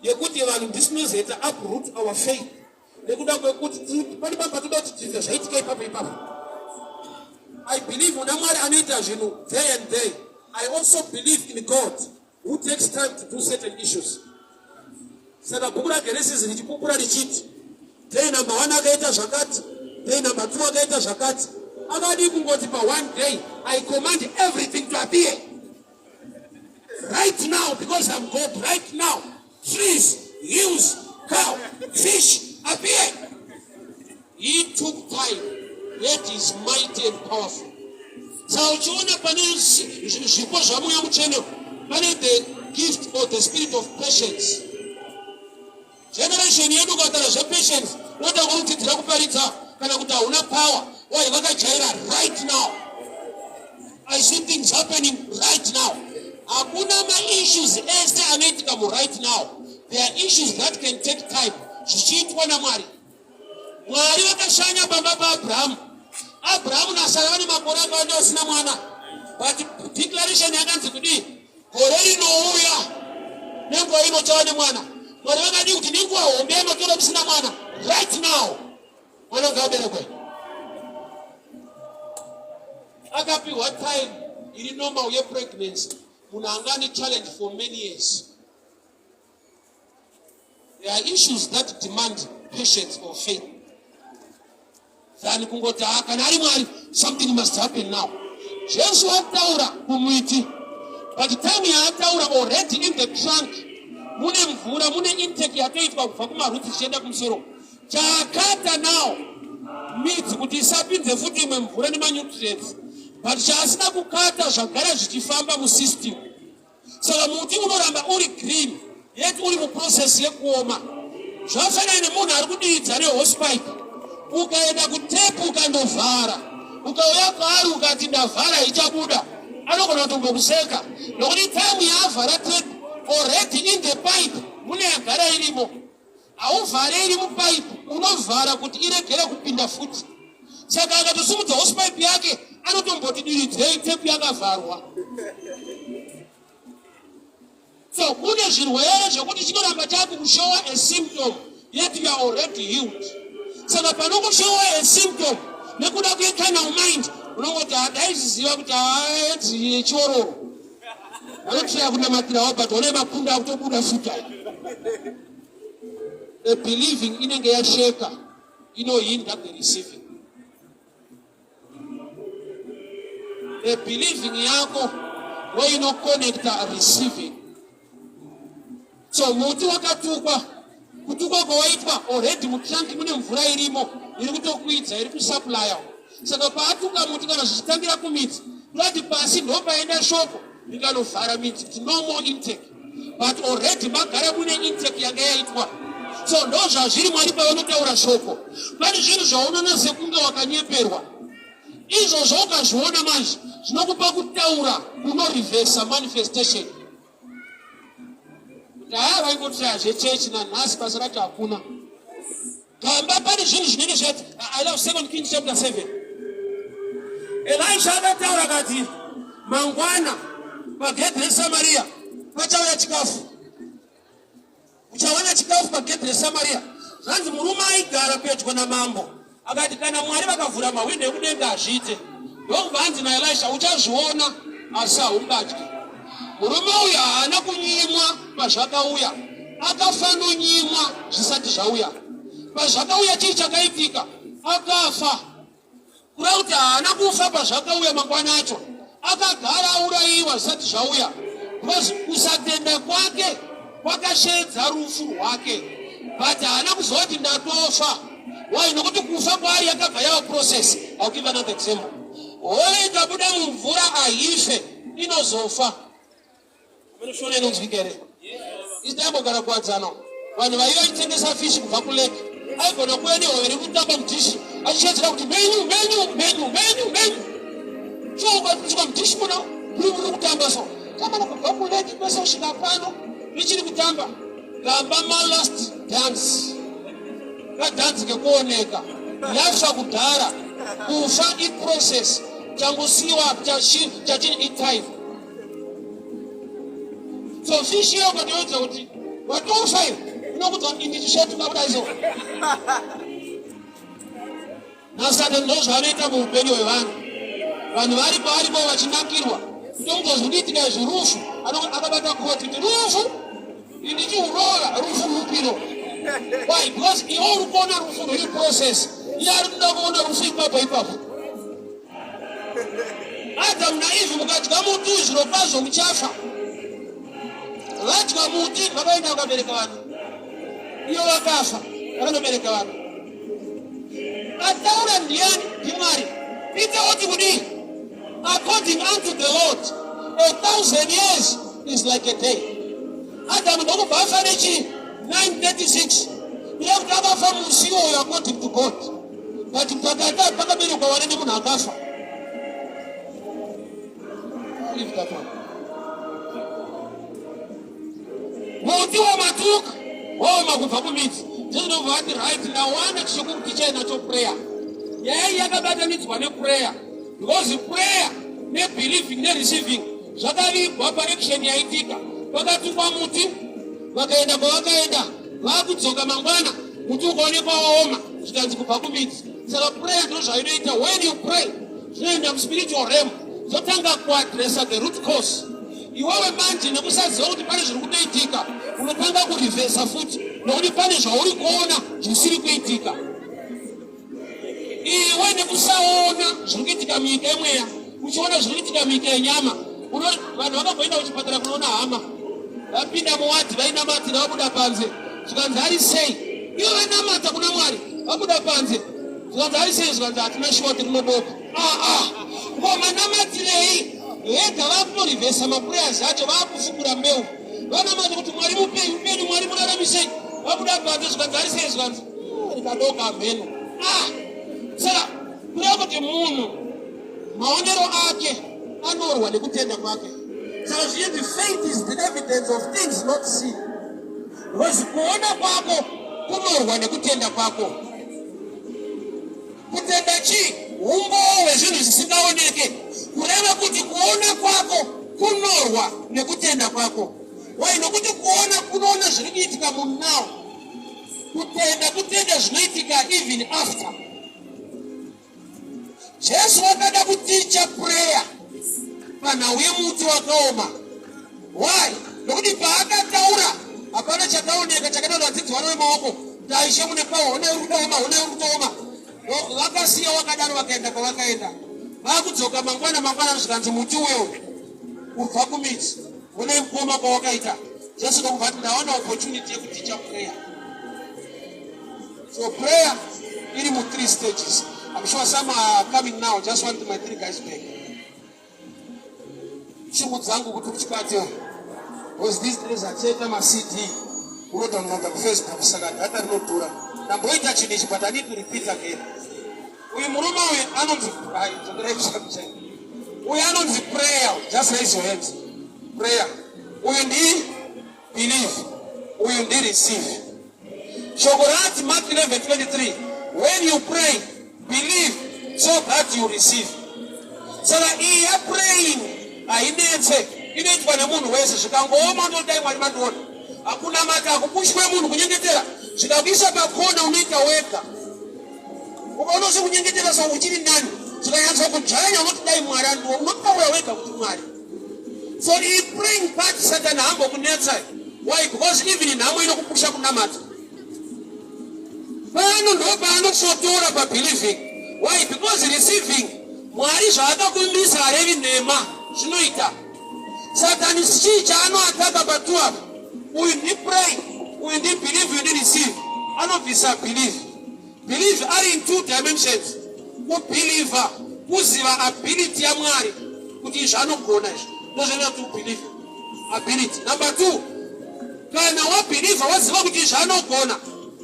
yekuti vanhu ndisinozoita uproot our faith nekuda kwekuti pane pamba toda kuti tiite zvaitika ipapo ipapo. I believe una Mwari anoita zvinhu day and day. I also believe in God who takes time to do certain issues. Saka bhuku raGenesis richipupura richiti day number one akaita zvakati, day number two akaita zvakati. Akadii kungoti pa one day, "I command everything to appear right now because I'm God"? Right now, trees, hills, cow, fish appear. He took time, yet is mighty and powerful. Saka uchiona pane zvipo zvaMweya Mutsvene, pane the gift or the spirit of patience. Generation yedu, ukataura zvepatience, unoda kurudzidzira kuparidza kana kuti hauna power. Why? Vakajaira right now. I see things happening right now. Hakuna maissues ese anoitika muright now. There are issues that can take time zvichiitwa naMwari. Mwari vakashanya pamba paAbrahamu. Abrahamu naSara vane makore akawanda vasina mwana, but declaration yakanzi kudii? Gore rinouya nenguva ino chava nemwana. Mwari vakadii kuti nenguva hombe yamatora musina mwana, right now mwana ngaaberekwe? Akapiwa time iri normal yepregnancy. Munhu anga ane challenge for many years. There are issues that demand patience or faith than kungoti, "Ah, kana ari Mwari, something must happen now." Jesu ataura kumuti, but time yaataura already in the trunk mune mvura, mune intake yatoitwa kubva kumaroots ichienda kumusoro. Chaakata now midzi kuti isapinze futi imwe mvura nemanutrients, but chaasina kukata zvagara zvichifamba musystem. Saka muti unoramba uri green yet uri muprocess yekuoma. Zvafanana nemunhu ari kudiridza nehosepipe. Ukaenda kutepu ukandovhara, ukauya kwaari ukati, "Ndavhara, ichabuda," anogona kutombokuseka, nokuti time yaavhara tepu already in the pipe mune yagara irimo. Hauvhare iri mupaipi, unovhara kuti iregere kupinda futi. Saka akatosimudza hosepipe yake anotomboti diridzei tepu yakavharwa. So kune zvirwere zvekuti chinoramba chakukushowa a symptom yet you are already healed. Saka panokushowa a symptom nekuda kwecarnal mind unongoti hadaizviziva kuti haedzi yechiororo vanotraya kunamatirawo but one mapundu akutobuda futi aya. The believing inenge yasheka inohinda the receiving. The believing yako ndoinoconnecta receiving. So muti wakatukwa, kutukwa kwawaitwa already mutrank mune mvura irimo iri kutokwidza iri kusupplya. Saka paatuka muti kana zvichitangira kumidzi, kurati pasi ndopaenda shoko rikanovhara midzi kuti no more intake, but already magara mune intake yanga yaitwa. So ndozvazviri Mwari pavanotaura shoko, pane zvinhu zvaunoona sekunge wakanyeperwa, izvozvo ukazviona manje zvinokupa kutaura kunorivhesa manifestation. Kuti haya vaingotiraya zvechechi nanhasi basa racho hakuna. Gamba pane zvinhu zvinenge zvati I love 2 Kings chapter 7. Elisha akataura akati mangwana pagedhi reSamaria pachauya chikafu. Uchawana chikafu pagedhi reSamaria. Zvanzi murume aigara pedyo namambo akati kana Mwari vakavhura mahwindo ekudenga hazviite. Ndokubva anzi naElisha uchazviona asi haungadyi. Murume uyu haana kunyimwa pazvakauya, akafanonyimwa zvisati zvauya. Pazvakauya chii chakaitika? Akafa. Kureva kuti haana kufa pazvakauya mangwana acho, akagara aurayiwa zvisati zvauya, because kusatenda kwake kwakasheedza rufu rwake, but haana kuzoti ndatofa. Why? Nokuti kufa kwaari yakabva yava process. I'll give another example. Hove ikabuda mumvura haife, inozofa. Shona inonzwika here? Isi taimbogara kuwadzana, vanhu vaiva vachitengesa fishi kubva kulake, aigona kuuya nehove iri kutamba mudhishi achishedzera kuti menyu menyu menyu menyu menyu. So ukasvika mudhishi muno kuri kuri kutamba, so tamba kubva kulake kwese kusvika pano richiri kutamba. Gamba malast dance, kadhanzi kekuoneka, yafa kudhara. Kufa iprocess, changosiwa chachiri itime. So fishi iyo ukatoudza kuti watofa iyo, inokudza kuti ndichisvetuka kudai. So nasatani ndozvaanoita muupenyu hwevanhu. Vanhu varipo varipo vachinakirwa, kutomuudza zviri kuitika izvi, rufu akabata koti kuti rufu indichiurora rufu rupiro. Why? Because iwe uri kuona rufu rwuri process, iye ari kuda kuona rufu ipapo ipapo. Adamu naEvhi mukadya muti uyu zvirokwazvo muchafa. Vadya muti vakaenda vakabereka vanhu, iyo vakafa vakanobereka vanhu. Ataura ndiani? NdiMwari. Peter oti kudii? According unto the Lord, 1,000 years is like a day. Adamu ndokubva afa nechi 936, kuda kuti akafa musi iwoyo according to God, but pakati apa pakaberekwa vana nemunhu akafa. Leave that one. Muti wamatuka waoma kubva kumidzi. Jesu ndobva vati right, ndawana chekukutichai nacho prayer. Nyaya iyi yakabatanidzwa neprayer because prayer nebelieving nereceiving zvakavigwa paaction yaitika. Pakatukwa muti, vakaenda kwavakaenda, vakudzoka mangwana muti ukaonekwa waoma, zvikanzi kubva kumidzi. Saka prayer ndo zvainoita. When you pray zvinoenda muspiritual realm, zvotanga kuadressa the root cause. Iwewe manje nekusaziva kuti pane zviri kutoitika, unotanga kurivhesa futi nokuti pane zvauri kuona zvisiri kuitika. Iwe nekusaona zviri kuitika munyika yemweya, uchiona zviri kuitika munyika yenyama. Vanhu vakamboenda kuchipatara kunoona hama, vapinda muwadhi vainamatira, vabuda panze zvikanzi ari sei? Ivo vanamata kuna Mwari, vabuda panze zvikanzi ari sei? Zvikanzi hatina shuwa, tiri kunodoka. Ko manamatirei? Vega vakutorivhesa maprayers acho, vakufukura mbeu. Vanamata kuti Mwari mupei upenyu, Mwari muraramisei, vabuda panze zvikanzi ari sei? Zvikanzi rikadoka mheno. Saka kureva kuti munhu maonero ake anorwa nekutenda kwake. Saka zvichinzi faith is the evidence of things not seen, because kuona kwako. kunorwa nekutenda kwako. Kutenda chii? Umbowo hwezvinhu zvisingaoneke. Kureva kuti kuona kwako kunorwa nekutenda kwako. Why? Nokuti kuona kunoona zviri kuitika munow. Kutenda kutenda zvinoitika even after. Jesu akada kuticha prayer panhau yemuti wakaoma. Why? Nokuti paakataura hapana chakaoneka chakaita kuti vadzidzi varove maoko kuti aishe mune pawa, honai uri kutooma, honai uri kutooma. Vakasiya wakadaro vakaenda kwavakaenda. Vakudzoka mangwana mangwana zvikanzi muti uyo kubva kumidzi honai kuoma kwawakaita. Jesu ndokubva ati ndawana opportunity yekuticha prayer. So prayer iri mu three stages. I'm sure some are coming now. Just want my three guys back. Shungu dzangu kuti uchibate. Because these days achaita ma CD unodownloada kuFacebook saka data rinodhura. Ndamboita chinhu ichi but I need to repeat again. Uyu murume uyu anonzi ai dzokerai kuchapter. Uyu anonzi prayer. Just raise your hands. Prayer. Uyu ndi believe. Uyu ndi receive. Shoko rati Mark 11:23 when you pray believe so that you receive. Saka iyi yapraying hainetse, inoitwa nemunhu wese. Zvikangooma unoti dai Mwari mandiona. Hakuna mati hakupushwe munhu kunyengetera, zvikakuisa pakona unoita wega. Ukaona usiri kunyengetera so uchiri nani, zvikanyatsa kudzvanya unoti dai Mwari andiona, unotaura wega kuti Mwari. So iyi praying part Satan haambokunetsa. Why? Because even nhamo inokupusha kunamata. Pano ndo paanosotora pabelieving. Why? Because receiving Mwari zvaakakumbisa harevi nhema zvinoita. Satani chii chaanoataka patu apa? Uyu ndi pray, uyu ndi believe, uyu ndi receive. Anobvisa believe. Believe ari in two dimensions. Kubeliever kuziva ability yaMwari kuti izvi anogona izvi. Ndozvinoita kuti ubelieve. Ability. Number two, kana wabeliever waziva kuti izvi anogona,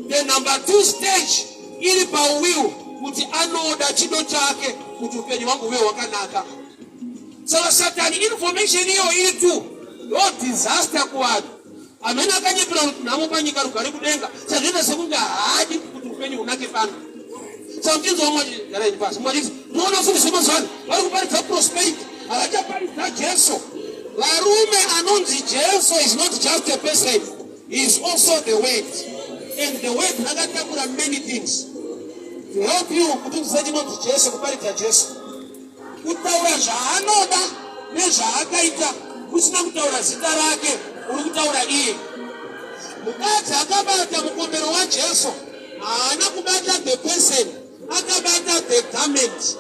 the number two stage iri pawill kuti anoda chido chake kuti upenyu hwangu huve hwakanaka. Saka Satani information iyo iri two ndo disaster kuvanhu. Amene akanyepera kuti nhamo panyika rugare kudenga. Sazvinoita sekunge haadi kuti upenyu hunake pano. Saka muchinzwa mumwe achiti garai pasi, mumwe achiti ndinoona fundisi vemazuva ano vari kuparidza prosperity, havachaparidza Jesu. Varume anonzi Jesu is not just a person, he is also the word. And the word rakatakura many things. To help you kuti unzwisise chinonzi Jesu, kuparidza Jesu. Kutaura zvaanoda nezvaakaita usina kutaura zita rake, uri kutaura iye. Mukadzi akabata mukombero waJesu haana kubata the person, akabata the garment.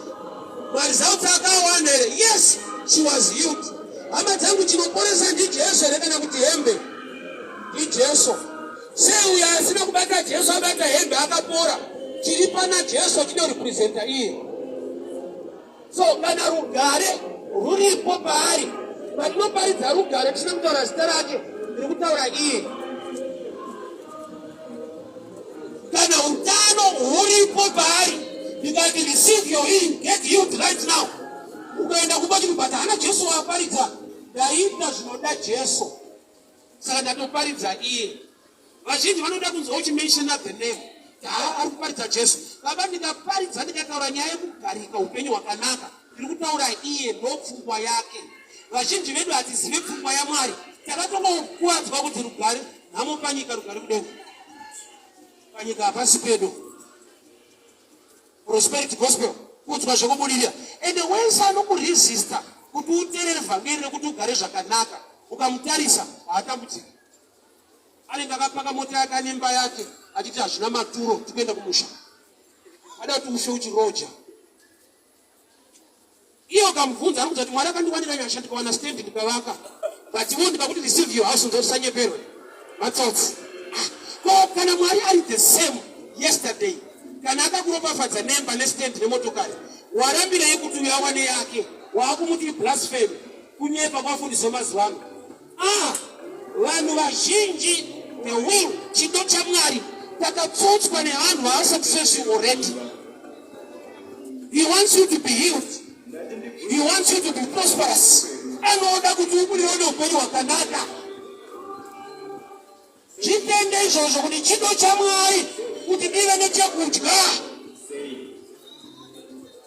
Maresults akawana here? Yes, she was healed. Hama dzangu, chinoporesa ndiJesu here kana kuti hembe? NdiJesu. Sei uyo asina kubata Jesu abata hembe akapora? Chiri pana Jesu chinorepresenta iye. So kana rugare ruripo paari, patinoparidza rugare tisina kutaura zita rake, tiri kutaura iye. Kana utano huripo paari, ndikati receive your healing, get healed right now. Ukaenda kumba chiti but hana Jesu waaparidza, ndaita zvinoda Jesu. Saka ndatoparidza iye. Vazhinji vanoda kunzwa uchimentiona the name. Haa ari kuparidza Jesu. Baba ndikaparidza ndikataura nyaya yekugarika upenyu hwakanaka, ndiri kutaura iye ndopfungwa yake. Vazhinji vedu hatizive pfungwa yaMwari. Takatongokuwadzwa kuti rugare nhamo panyika rugare kudenga. Panyika hapasi pedu. Prosperity gospel kuudzwa zvekubudirira. Ende wese anokuresista kuti uterere vhangeri rekuti ugare zvakanaka, ukamutarisa haatambudziki. Anenge akapaka mota yake ane imba yake achiti hazvina maturo tikuenda kumusha. Ada kuti ufe uchiroja. Iye ukamubvunza anokuudza kuti Mwari akandiwanira nyasha ndikawana stand ndikavaka. But iwe ndikakuti receive your house ndosanyeperwe. Matsotsi. Ah, ko kana Mwari ari the same yesterday kana akakuropafadza nemba nestand nemotokari warambirei kuti uyo awane yake waakumuti blasphemy kunyepa kwafundiswa mazuva ano. Ah, vanhu vazhinji the will chido chaMwari takatsotswa nevanhu vaasuccessful already. He wants you to be healed. He wants you to be prosperous. Anoda kuti ubudirire neupenyu hwakanaka. Zvitende. Utende izvozvo kuti chido chaMwari kuti ndive nechekudya.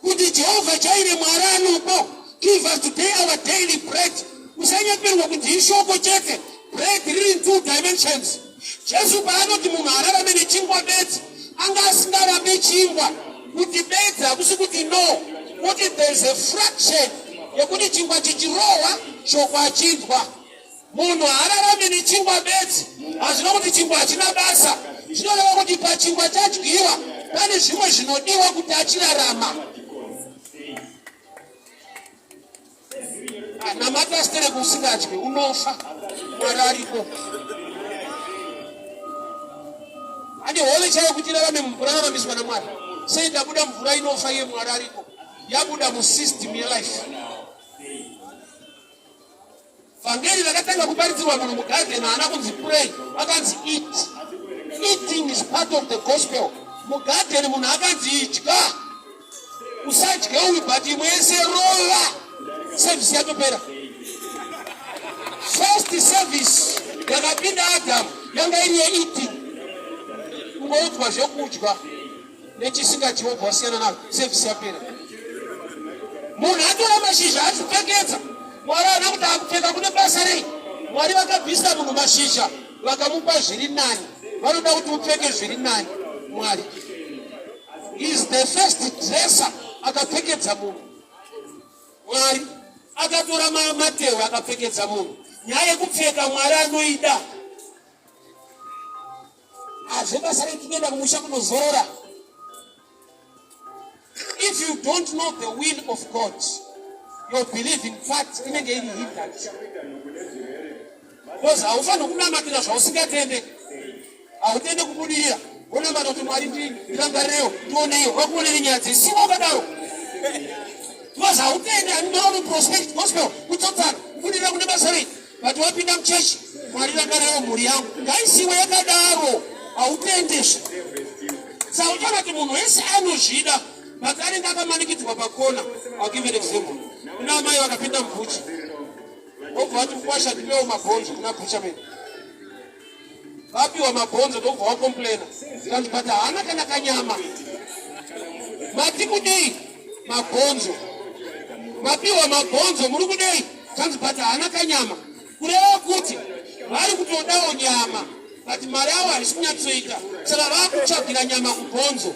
Kuti Jehovha Jaire Mwari anopa, give us today our daily bread. Usanyeperwa kuti ishoko chete. Bread riri in two dimensions. Jesu paanoti munhu ararame nechingwa bedzi, anga asingarambe chingwa kuti bedzi hakusi kuti no, kuti there is a fraction yekuti chingwa chichirohwa shoko achinzwa. Munhu haararame nechingwa bedzi. Hazvina kuti chingwa hachina basa. Zvinoreva kuti pachingwa chadyiwa pane zvimwe zvinodiwa kuti achirarama. Namata stereki usingadyi unofa. Mwari ariko. Ane hove chaiyo kuti irarame mumvura raramiswa naMwari. Sei ndabuda mvura inofa iye Mwari ariko. Yabuda musystem yelife. Vhangeri rakatanga kuparidzirwa munhu mugarden haana kunzi pray, akanzi eat. Eating is part of the gospel. Mugarden munhu akanzi idya, usadye uyu but imwe yese rova. Service yatopera. First service yakapinda Adam yanga iri yeeating, kungoudzwa zvekudya. nechisingadyi wobva wasiyana nazvo sevhisi yapera munhu atora mashizha achipfekedza mwari haana kuti akupfeka kune basa rei mwari vakabvisa munhu mashizha vakamupa zviri nani vanoda kuti upfeke zviri nani mwari is the first dresser akapfekedza munhu mwari akatora matehwe akapfekedza munhu nyaya yekupfeka mwari anoida Hazve basa rei tinoenda kumusha kunozorora. If you don't know the will of God, your believing part inenge iri hindered. Because haufaniri kunamatira zvausingatende. Hautende kubudirira. Wonamata kuti Mwari ndirangarirewo, ndioneiwo, vakuonere nyaya dzisivo wakadaro. Because hautende anondoona prosperity gospel, kutsotsana, kubudirira kune basa rei. But wapinda muchechi, Mwari rangarirewo mhuri yangu. Ngaisiwe yakadaro, hautendeswi. Saka uchaona kuti munhu wese anozvida, but anenge akamanikidzwa pakona. I'll give an example. Kuna amai vakapinda mubhuchi. Vobva vati mukwasha ndipewo mabhonzo kuna butcherman. Vapiwa mabhonzo ndobva wakomplaina. Zvikanzi but haana kana kanyama. Mati kudei? Mabhonzo. Mapiwa mabhonzo muri kudei? Zvanzi but haana kanyama. Kureva kuti vari kutodawo nyama but mari avo haisi kunyatsoita saka vakutsvagira nyama kubhonzo.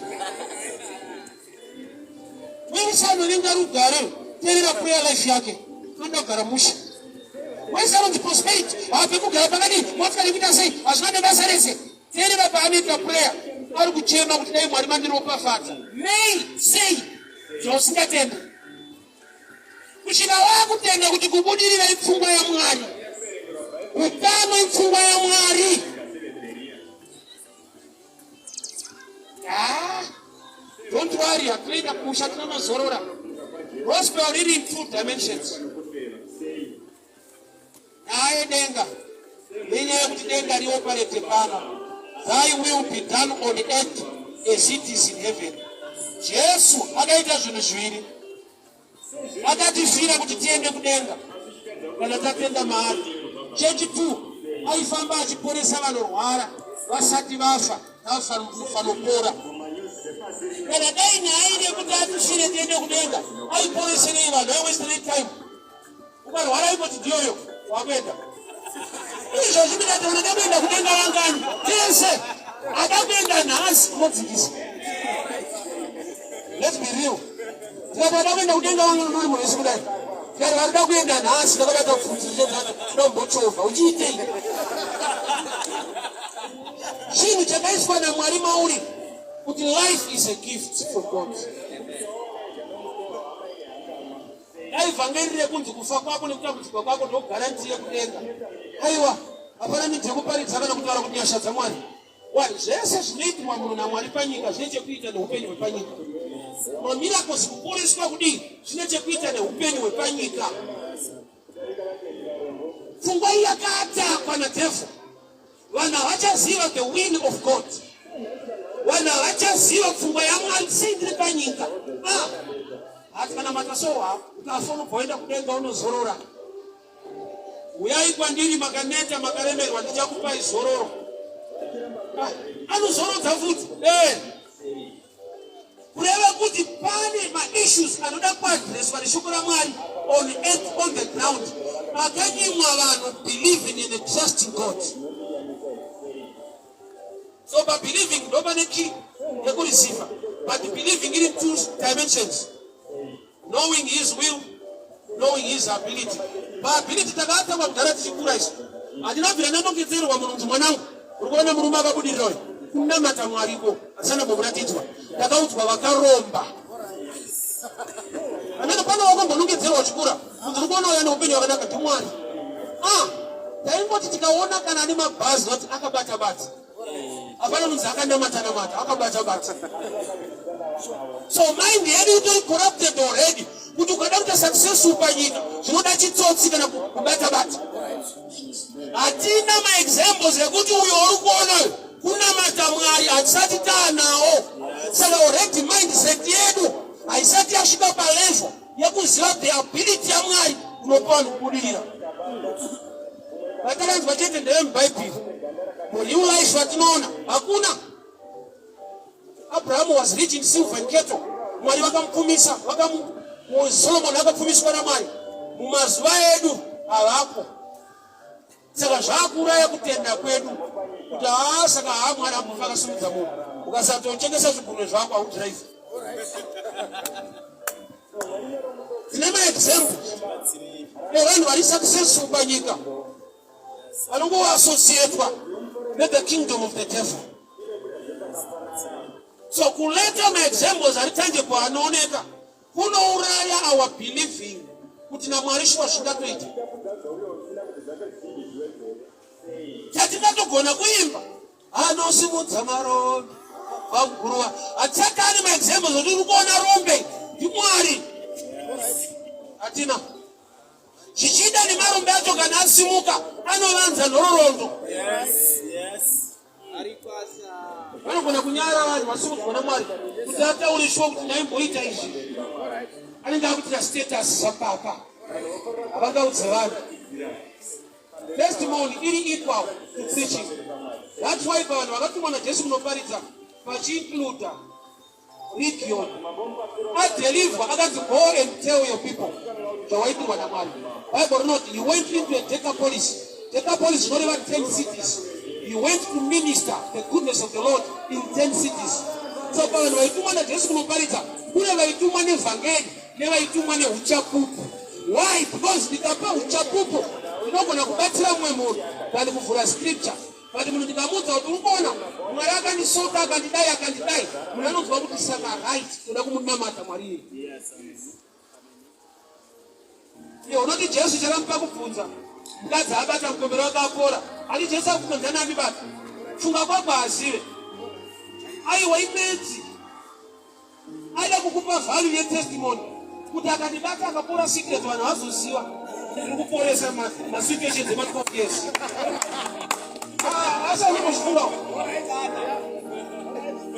Wese anovenga rugare teerera prayer life yake anoda kugara mushe. Wese anonzi prosperity haabve kugara pakadii motikari kuita sei hazvina nebasa rese. Teerera paanoita prayer ari kuchema kuti dai Mwari mandiropafadza. Nei sei zvausingatende kusvika wakutenda kuti kubudirira ipfungwa yaMwari, utano ipfungwa yaMwari. Ah, don't worry, hatuenda kumusha tinonozorora. Gospel riri in two dimensions. Nyaya yedenga nenyaya yekuti denga rioparete pano. Thy will be done on earth as it is in heaven. Jesu akaita zvinhu zviviri. Akatifira kuti tiende kudenga kana tatenda maari. Chechi 2 aifamba achiporesa vanorwara vasati vafa navafanopora. Kana dai nyaya iri yekuti atifire tiende kudenga, aiporeserei vanhu? Aiwestirei time? Ukarwara ingoti ndiyoyo wakuenda. Izvozvi ndikati unoda kuenda kudenga wangani? Tese ada kuenda nhasi unodzikisa. Let's be real. Tikati ada kuenda kudenga wangani uri munhu wese kudai. Tikati varikuda kuenda nhasi ndakabata pfuti ndombochova uchiitei? Chinhu chakaiswa naMwari mauri kuti life is a gift from God. Dai vhangeri rekunzi kufa kwako nekutambudzika kwako ndogaranti yekudenga. Aiwa, hapana need yekuparidza kana kutaura kuti nyasha dzaMwari. Why? Zvese zvinoitirwa munhu naMwari panyika zvine chekuita neupenyu hwepanyika. Mamiracles, kuporeswa kudii, zvine chekuita neupenyu hwepanyika. Pfungwa iyi yakatakwa nadevil. Vanhu havachaziva the will of God. Vanhu havachaziva pfungwa yaMwari sei ndiri panyika. Ah, hati kana matasowa ukafa unobva waenda kudenga unozorora. Uyai kwandiri makaneta makaremerwa ndichakupai zororo. Anozorodza futi. Eh. Kureva kuti pane maissues anoda kuadreswa neshoko raMwari on earth, on the ground, pakanyimwa vanhu believing and trusting God. So pabelieving ndo pane key yekureceiver, but believing iri two dimensions: knowing His will, knowing His ability. Paability takatangwa kudhara tichikura isu, hatina bvira ndanongedzerwa munhu kuti, "Mwanangu, uri kuona murume akabudirira uyu, kunamata Mwariko." Asana mbomuratidzwa, ndakaudzwa vakaromba. Anenge pane wakambonongedzerwa uchikura kuti uri kuona uya neupenyu hwakanaka, ndiMwari? Ah, taingoti tikaona kana ane mabhazi vati akabata bata, hapana munzi akanamata namata, akabata bata. So mind yedu itori corrupted already kuti ukada kuita successful panyika zvinoda chitsotsi kana kubata bata. Hatina maexamples ekuti uyo uri kuona uyu kunamata Mwari, hatisati taanawo. Saka already mindset yedu haisati yasvika palevel yekuziva the ability yaMwari unopa vanhu kubudirira. Vatakanzwa chete ndevemubhaibheri, mureal life vatinoona hakuna. Abrahamu was rich in silver and cattle. Mwari vakamupfumisa, Solomon akapfumiswa naMwari. Mumazuva edu havapo. Saka zvakuuraya kutenda kwedu kuti haa, saka haa, Mwari ambofa akasimudza munhu. Ukasatotengesa zvigunwe zvako, haudhiraivhi. Tine maexamples evanhu vari successful panyika vanongoassociatwa nethe kingdom of the devil. So kuleta maexamples ari tangible anooneka kunouraya our believing kuti naMwari shuwa zvingatoita. Chatingatogona kuimba anosimudza marombe vaguruva, hatisati ane maexamples oti uri kuona rombe ndiMwari, hatina. Zvichida nemarombe acho kana asimuka anovanza nhororondo. Vanogona kunyara vanhu vasimudzwa naMwari kuti ataure shuwa kuti ndaimboita izvi. Anenge akutira status sapapa, havangaudze vanhu. Testimony iri equal to preaching. That's why pavanhu vakatumwa naJesu kunoparidza vachiincluda Region adeliver, akanzi, "Go and tell your people zvawaitirwa naMwari." Bible rinoti he went into a Decapolis. Decapolis zvinoreva 10 cities. He went to minister the goodness of the Lord in 10 cities. So pavanhu vaitumwa naJesu kunoparidza kune vaitumwa nevhangeri nevaitumwa neuchapupu. Why? Because ndikapa uchapupu ndinogona kubatsira mumwe munhu than kuvhura scripture. But munhu ndikamuudza kuti uri kuona Mwari akandisoka, akandidai, akandidai, munhu anonzwa kuti saka right, toda kumunamata Mwari iye. Iye unoti Jesu chakamupa kubvunza mukadzi abata mukombero wake apora, ati Jesu akubvunza, "Ndiani andibata?" Funga kwako azive. Aiwa, ibenzi. Aida kukupa value yetestimony kuti akandibata akapora, secret, vanhu vazoziva ndiri kuporesa masituations ema12 years. Ah, asi aunombozvifungawo?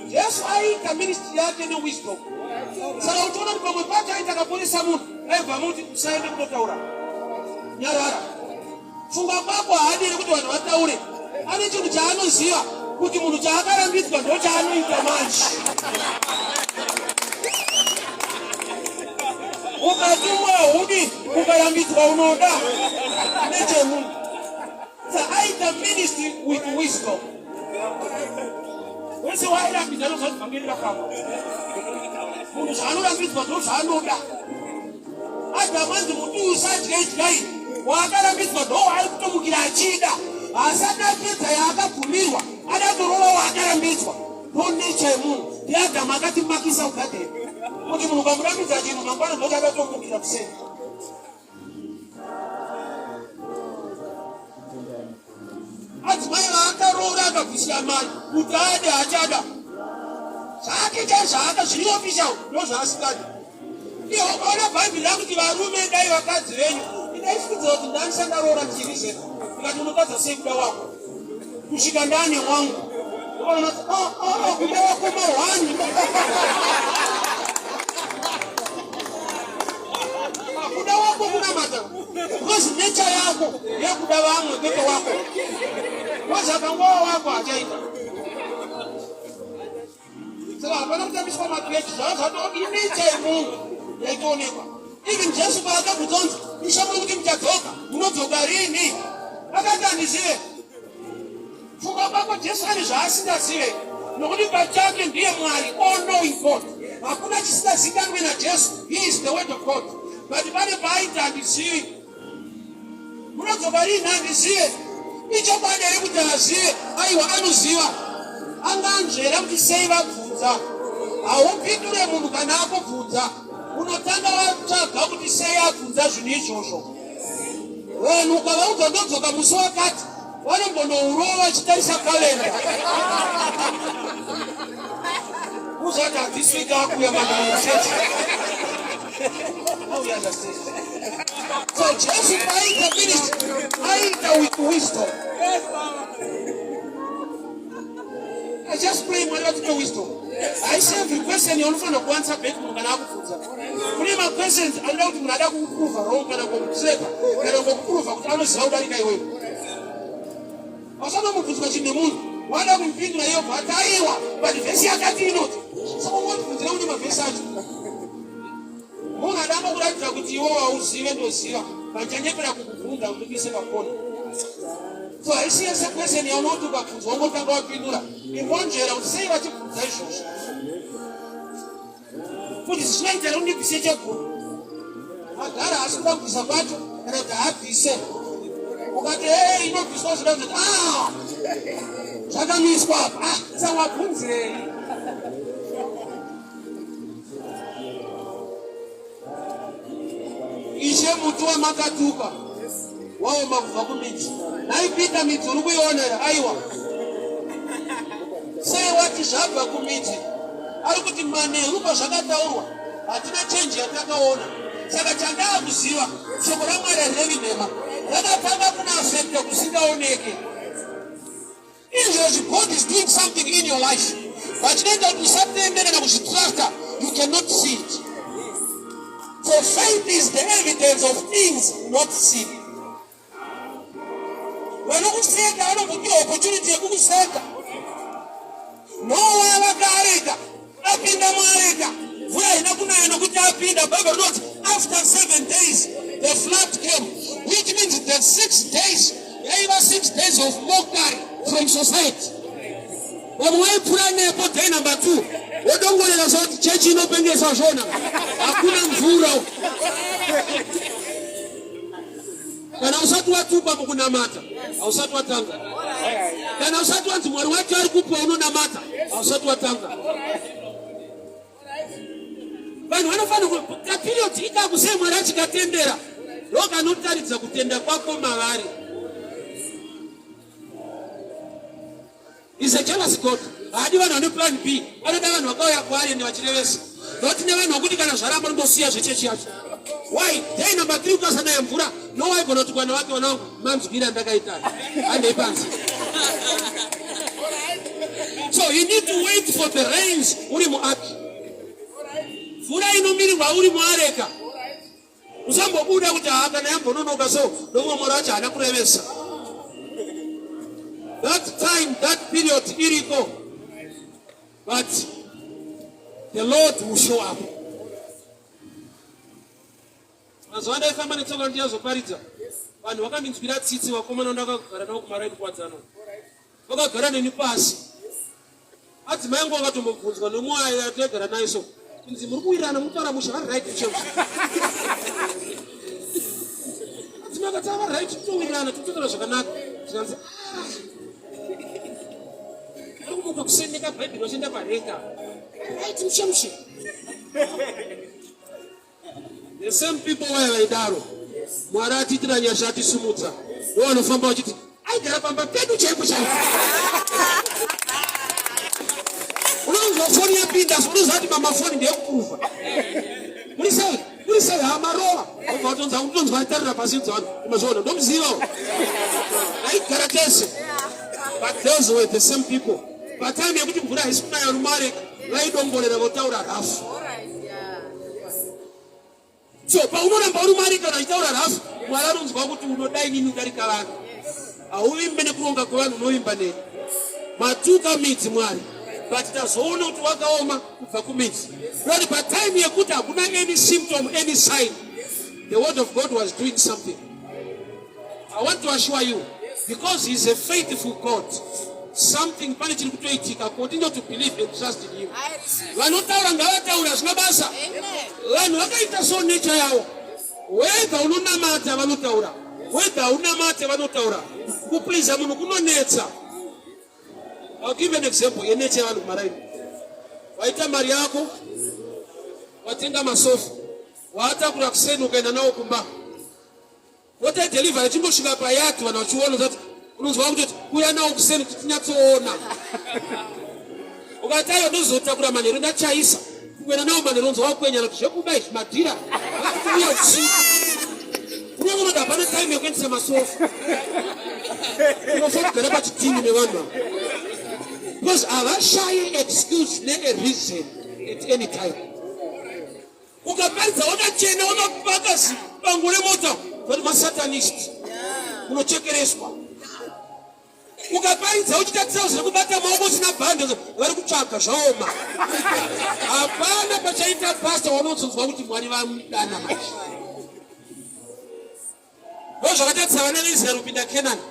Jesu aiita ministry yake newisdom. Saka uchiona kuti pamwe pacho aiti akaporesa munhu aibva muti, "Usaende kunotaura, nyarara." Funga kwako haadiri kuti vanhu vataure. Ane chinhu chaanoziva kuti munhu chaakarambidzwa ndo chaanoita manje. Ukatumwa hudi, ukarambidzwa unoda nechemunhu. Saaita ministry with wisdom. Wese wairambidza anozva kuti vhangeri rafamba. Munhu zvaanorambidzwa ndo zvaanoda. Adhamu anzi muti usadye idyai, waakarambidzwa ndo waari kutomukira achida. Haasati apedza yaakabvumirwa, adatorova waakarambidzwa. Ndo nature yemunhu. Ndiadhamu akatimakisa kugadheni kuti munhu ukamurambidza chinhu, mangwana ndoti adatomukira kuseni. Adzimai vaakaroora akabvisira mari kuti ade, achada zvake chaizvaaka zviri official, ndo zvaasingadi. Iye ukaona Bhaibheri rakuti varume dai vakadzi venyu, ndaifudzira kuti ndanishandaroora tichirizeka, ndikati unotadza sei kuda wako kusvika ndane wangu? Ukaona kuti, oh, kuda wako mahwani. Kuda wako kunamata because nature yako yekuda vamwe kwete wako, because akangova wako hachaita. munhu yaitoonekwa. Even Jesu paakabvunzwa kunzi Ishe muri kuti muchadzoka, munodzoka rini? Akati handizive. Pfungwa kwako Jesu ane zvaasingazive nokuti pachake ndiye Mwari, all knowing God. Hakuna chisingazikanwe naJesu. He is the word of God. But pane paaiti handizivi. Munodzoka rini handizive. Ichokwadi here kuti haazive? Aiwa anoziva. Anganzvera kuti sei vabvunza. Haupindure munhu kana akubvunza. Unotanga watsvaga kuti sei abvunza zvinhu izvozvo. Vanhu ukavaudza ndodzoka musi wakati vanombonourova vachitarisa kalenda. Uzati handisvika akuya manaachechi. Now we understand. So Jesu paaita ministry aiita with wisdom. I just pray Mwari vatipe wisdom. Haisi every question yaunofanira kuanswer back munhu kana akubvunza. Kune maquestions anoda kuti munhu ada kukuprova wrong kana kukutrapa kana kukuprova kuti anoziva kudarika iwewe. Usanomubvunzwa chinhu nemunhu wada kumupindura iyo bva ati aiwa but vhesi yakati inoti. Saka ungotibvunzira kune mavhesi acho. Munhu adamba kuratidza kuti iwe wauzive ndoziva vachanyepera kukubvunza kuti kuise pakona. So haisi yese question yaunoti ukabvunzwa ungotanga wapindura. Imbonzvera kuti sei vachibvunza izvozvo. Kuti zvinoita here undibvise cheguru. Agara haasi kuda kubvisa kwacho kana kuti haabvise. Ukati hey inobviswa zvida kuti ah zvakamiswa apa ah sawabvunzirei. Ishe muti wamakatuka waoma kubva kumidzi. Nhai Peter midzi uri kuiona here? Aiwa. Sei wati zvabva kumidzi? Ari kuti manheru pazvakataurwa hatina chenji yatakaona. Saka chandaa kuziva shoko raMwari harirevi nhema. Rakatanga kuna afekta kusingaoneke. Izvezvi God is doing something in your life but chinoita kuti usatende kana kuzvitrusta you cannot see it. So faith is the evidence of things not seen. Vanokuseka vanombopiwa opportunity yekukuseka. Noa vakaareka apinda muareka mvura haina kunaya nokuti apinda. Bible rinoti after 7 days the flood came, which means the 6 days yaiva 6 days of mockery from society. Vamwe vaipfuura nepo day number 2 wodongorera zoti chechi inopengesa zvona, hakuna mvura. Kana usati watupa mukunamata hausati watanga. Kana usati wanzi Mwari wacho ari kupiwa unonamata hausati watanga. Vanhu vanofanira kaperiod ikako sei Mwari achikatendera ndokanotaridza kutenda kwako mavari. Is a jealous God. Haadi vanhu vane plan B. Anoda vanhu vakauya kwaari ende vachirevesa. Not nevanhu vokuti kana zvaramba ndosiya zvechechi yacho. Why? Day number 3 ukasanaya mvura, no waigona kuti kwana wake vana vangu manzwira andakaita. Handei panze. So you need to wait for the rains uri muark. Mvura inomirirwa uri muareka. Usambobuda kuti haa kana yambononoka so ndomwe mwari wacho haana kurevesa. That time, that period iriko. But the Lord will show up. Mazuva andaifamba netsoka ndichazoparidza. Vanhu vakandinzwira tsitsi vakomana ndakagara navo kumaraini kuwadzano. Vakagara neni pasi. Adzimai angu vakatombobvunzwa nemwaya yataigara naye so. Kunzi muri kuwirirana mutaura musha vari right chaivo. Adzimai akati ava right towirirana totaura zvakanaka. Zvikanzi ah. Ari kumuka kusendeka bhaibheri vachienda pareka. Right mushe mushe. The same people vaya vaidaro. Mwari atiitira nyasha atisumudza. Ndo vanofamba vachiti aigara pamba pedu chaipo chaipo. Unonzwa foni yapinda unoziva kuti mama foni ndeyekuprova. Muri sei? Muri sei? Hama rova. Obva watonzwa unotonzwa atarira pasi nzwano. Unozoona ndomuziva. Aigara tese. But those were the same people. Patime yekuti mvura haisi kunaya rumareka vaidongorera votaura rafu. So paunoramba uri mwari kana uchitaura rafu, Mwari anonzwa kuti unoda inini kudarika vanhu. Hauvimbe nekuronga kwevanhu, unovimba neni. Matuka midzi Mwari. But tazoona kuti wakaoma kubva kumidzi. But patime yekuti hakuna any symptom, any sign, the word of God was doing something. I want to assure you, because he's a faithful God, something pane chiri kutoitika. Continue to believe and trust in him. Vanotaura ngavataura, zvina basa. Vanhu vakaita so nature yavo. Whether unonamata vanotaura, whether haunamate vanotaura. Kupleasa munhu kunonetsa. I'll give an example yenature yevanhu kumaraini. Waita mari yako, watenga masofa, waatakura kuseni ukaenda nawo kumba, wota delivery chingosvika payard, vanhu vachiona zati unonzwa kutoti kuya nawo kuseni kuti tinyatsoona. Ukati aiwa, ndozotakura manheru, ndachaisa kuenda nawo manheru, unzwa wakwenyana kuti zvekuba izvi madhira uya usiku. Unoona kuti hapana time yekuendesa masofa, unofanira kugara pachitini nevanhu ava because havashayi excuse neareason at any time. Ukaparidza wakachena, wakapaka bango remota, vati masatanist, unochekereswa. Ukaparidza uchitatisa zviri kubata maoko usina bhande, vari kutsvaga zvaoma. Hapana pachaita pasta wanotsonzwa kuti Mwari vamudana manje. Ndo zvakatatisa vana veIsraeri kupinda Kenani.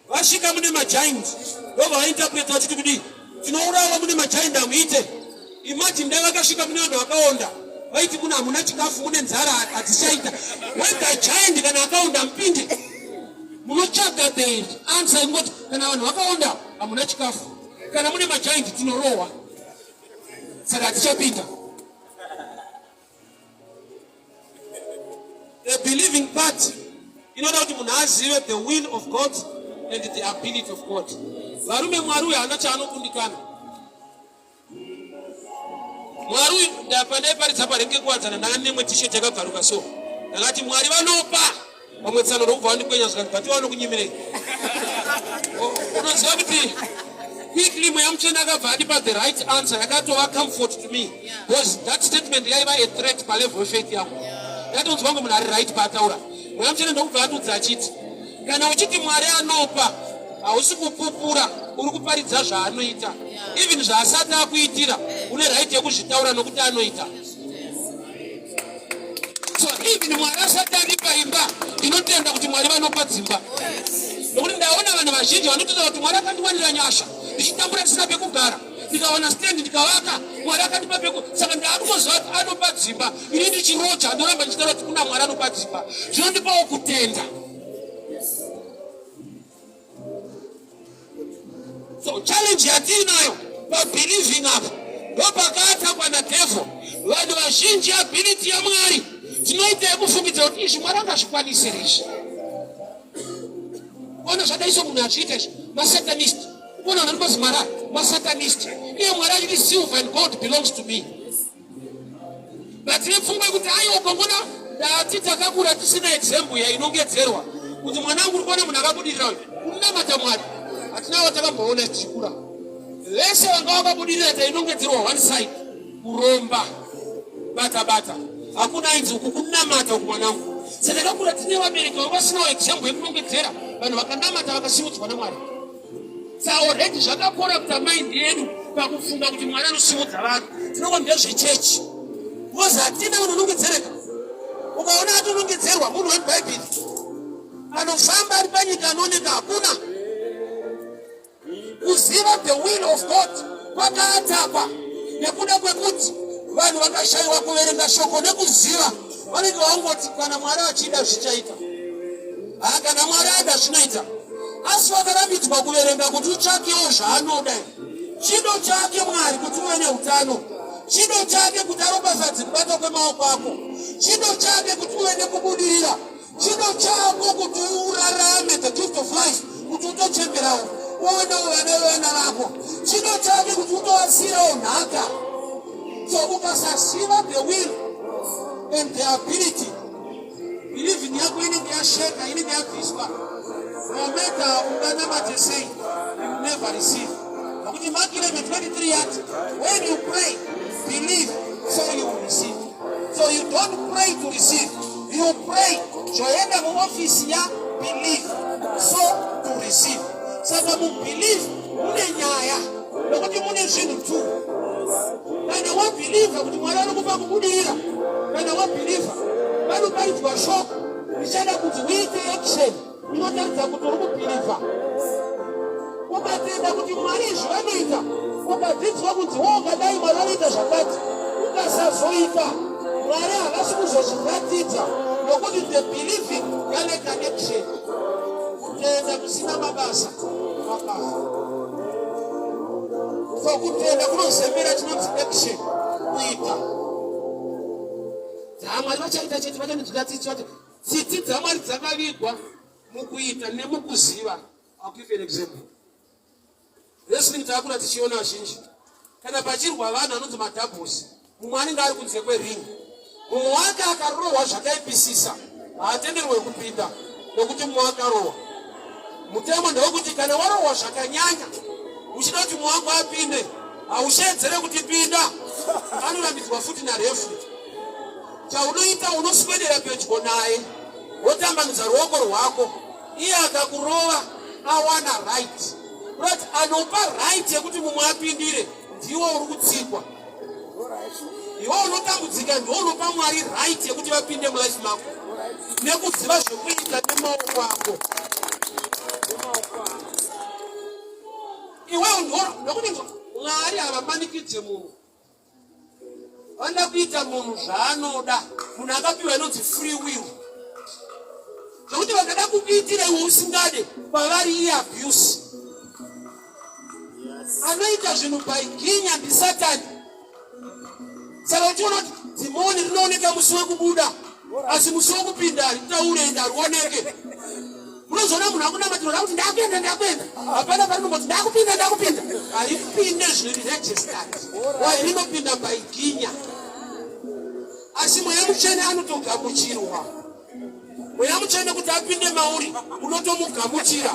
Vasvika mune magiant, ndobva vainterpreta vachiti kudii? Tinourawa mune magiant, hamuite. Imagine dai vakasvika mune vanhu vakaonda, vaiti mune hamuna chikafu, mune nzara, hadzichaita. Whether giant kana akaonda, mupinde munotsvaga the answer ingoti kana vanhu vakaonda hamuna chikafu, kana mune magiant tinorohwa, saka hatichapinda. The believing part inoda kuti munhu azive the will of God and the ability of God. Varume, Mwari uyu haana chaanokundikana. Mwari uyu, pandaiparidza parenke kuwadzana, ndanga nemwe T-shirt yakabvaruka, so ndakati Mwari vanopa. Vamwe tsano ndokubva vandikwenya zvikanzi, "Bati vanokunyimirei?" Unoziva kuti quickly Mweya Mutsvene akabva andipa the right answer yakatova comfort to me, because that statement yaiva a threat palevel yefaith yangu. Ndatonzwa kunge munhu ari right paataura. Mweya Mutsvene ndokubva atudza achiti, "Kana uchiti Mwari anopa, hausi kupupura, uri kuparidza zvaanoita. Even zvaasati akuitira, une right yekuzvitaura nokuti anoita." So even Mwari asati andipa imba, ndinotenda kuti Mwari vanopa dzimba, nokuti ndaona vanhu vazhinji vanotenda kuti Mwari akandiwanira nyasha ndichitambura ndisina pekugara, ndikawana stand ndikavaka, Mwari akandipa peku. Saka ndaakutoziva kuti anopa dzimba. Ini ndichiroja, ndoramba ndichitaura kuti kuna Mwari anopa dzimba, zvinondipawo kutenda. So challenge yatiinayo pabelieving apa, ndopakaattackwa nadevil. Vanhu vazhinji, ability yaMwari tinoita yekufungidzira kuti izvi Mwari angazvikwanisire izvi. Kuona zvadaiso munhu achiita izvi, masatanist. Kuona vanhu vanozi Mwari masatanist, iye Mwari achiti, "Silver and gold belongs to me." But nepfungwa yekuti aiwa, ukangona ndati takakura tisina example yainongedzerwa kuti mwanangu, uri kuona munhu akabudirira uyu, kunamata Mwari, hatina watakamboona tichikura. Vese vanga vakabudirira tainongedzerwa one side, kuromba, bata bata. Hakuna ainzi uku kunamata uku, mwanangu. Saka takakura tine vabereki vanga vasinawo example yekunongedzera vanhu vakanamata vakasimudzwa naMwari. Sa already zvakacorrupta mind yedu pakufunga kuti Mwari anosimudza vanhu. Tinongo ndezvechechi because hatina unonongedzereka. Ukaona atonongedzerwa, munhu wemubhaibheri anofamba ari panyika anooneka, hakuna. Kuziva the will of God kwakaattackwa nekuda kwekuti vanhu vakashayiwa kuverenga shoko nekuziva. Vanenge vangoti kana Mwari achida zvichaita, ha, kana Mwari ada zvinoita, asi vakarambidzwa kuverenga kuti utsvakewo zvaanoda. Chido chake Mwari kuti uve neutano, chido chake kuti aropafadze kubata kwemaoko ako, chido chake kuti uve nekubudirira, chido chako kuti urarame the gift of life, kuti utochemberawo uonewo vana vevana vako, chido chake kuti utovasiyirawo nhaka. So ukasaziva the will and the ability, believing yako inenge yasheka, inenge yabviswa. No matter unganamate sei, you will never receive, nokuti Mark 11:23 yati, "When you pray, believe, so you will receive." So you don't pray to receive, you pray zvoenda muofisi ya believe so to receive. Saka mubelieve mune nyaya, nokuti Nokuti mune zvinhu two. Kana wabhilivha kuti Mwari anokupa kubudirira, kana wabhilivha, panoparidzwa shoko richada kuti uite action inotaridza kuti uri kubhilivha. Ukatenda kuti Mwari izvi vanoita, ukadzidzwa kunzi wo ungadai Mwari vanoita zvakati, ukasazoita, Mwari havasi kuzozviratidza nokuti the believing yane connection. Kutenda kusina mabasa kwakafa. So kutenda kunozembera chinonzi action, kuita. Dzamwari vachaita chete, vachandidzwira tsitsi vati tsitsi dzaMwari dzakavigwa mukuita nemukuziva. I'll give you an example. Wrestling takura tichiona vazhinji kana pachirwa vanhu anonzi madhabhusi, mumwe anenge ari kunze kwering, mumwe wake akarohwa zvakaipisisa haatenderwe kupinda nokuti mumwe akarohwa. Mutemo ndewekuti kana warohwa zvakanyanya uchida kuti mumwe wako apinde, hausheedzere kuti pinda, anorambidzwa futi narefu. Chaunoita unoswedera pedyo naye wotambanudza ruoko rwako, iye akakurova awana right. Kurati anopa right yekuti mumwe apindire ndiwo uri kutsikwa. Iwe unotambudzika ndiwo unopa Mwari right yekuti vapinde mulife mako nekuziva zvekuita nemaoko ako. Iwe nokuti Mwari havamanikidze munhu. Vanoda kuita munhu zvaanoda. Munhu akapiwa inonzi free will, zvekuti vakada kukuitira iwe usingade, kwavari iabuse. Anoita zvinhu by ginya ndisatani. Saka uchiona kuti dhimoni rinooneka musi wekubuda, asi musi wekupinda haritaure ende harioneke. Unozoona munhu akunamatira da kuti ndakuenda, ndakuenda, hapana parinomboti ndakupinda, ndakupinda. Haripinde zviri registered, wai rinopinda by ginya. Asi Mweya Mutsvene anotogamuchirwa. Mweya Mutsvene kuti apinde mauri unotomugamuchira.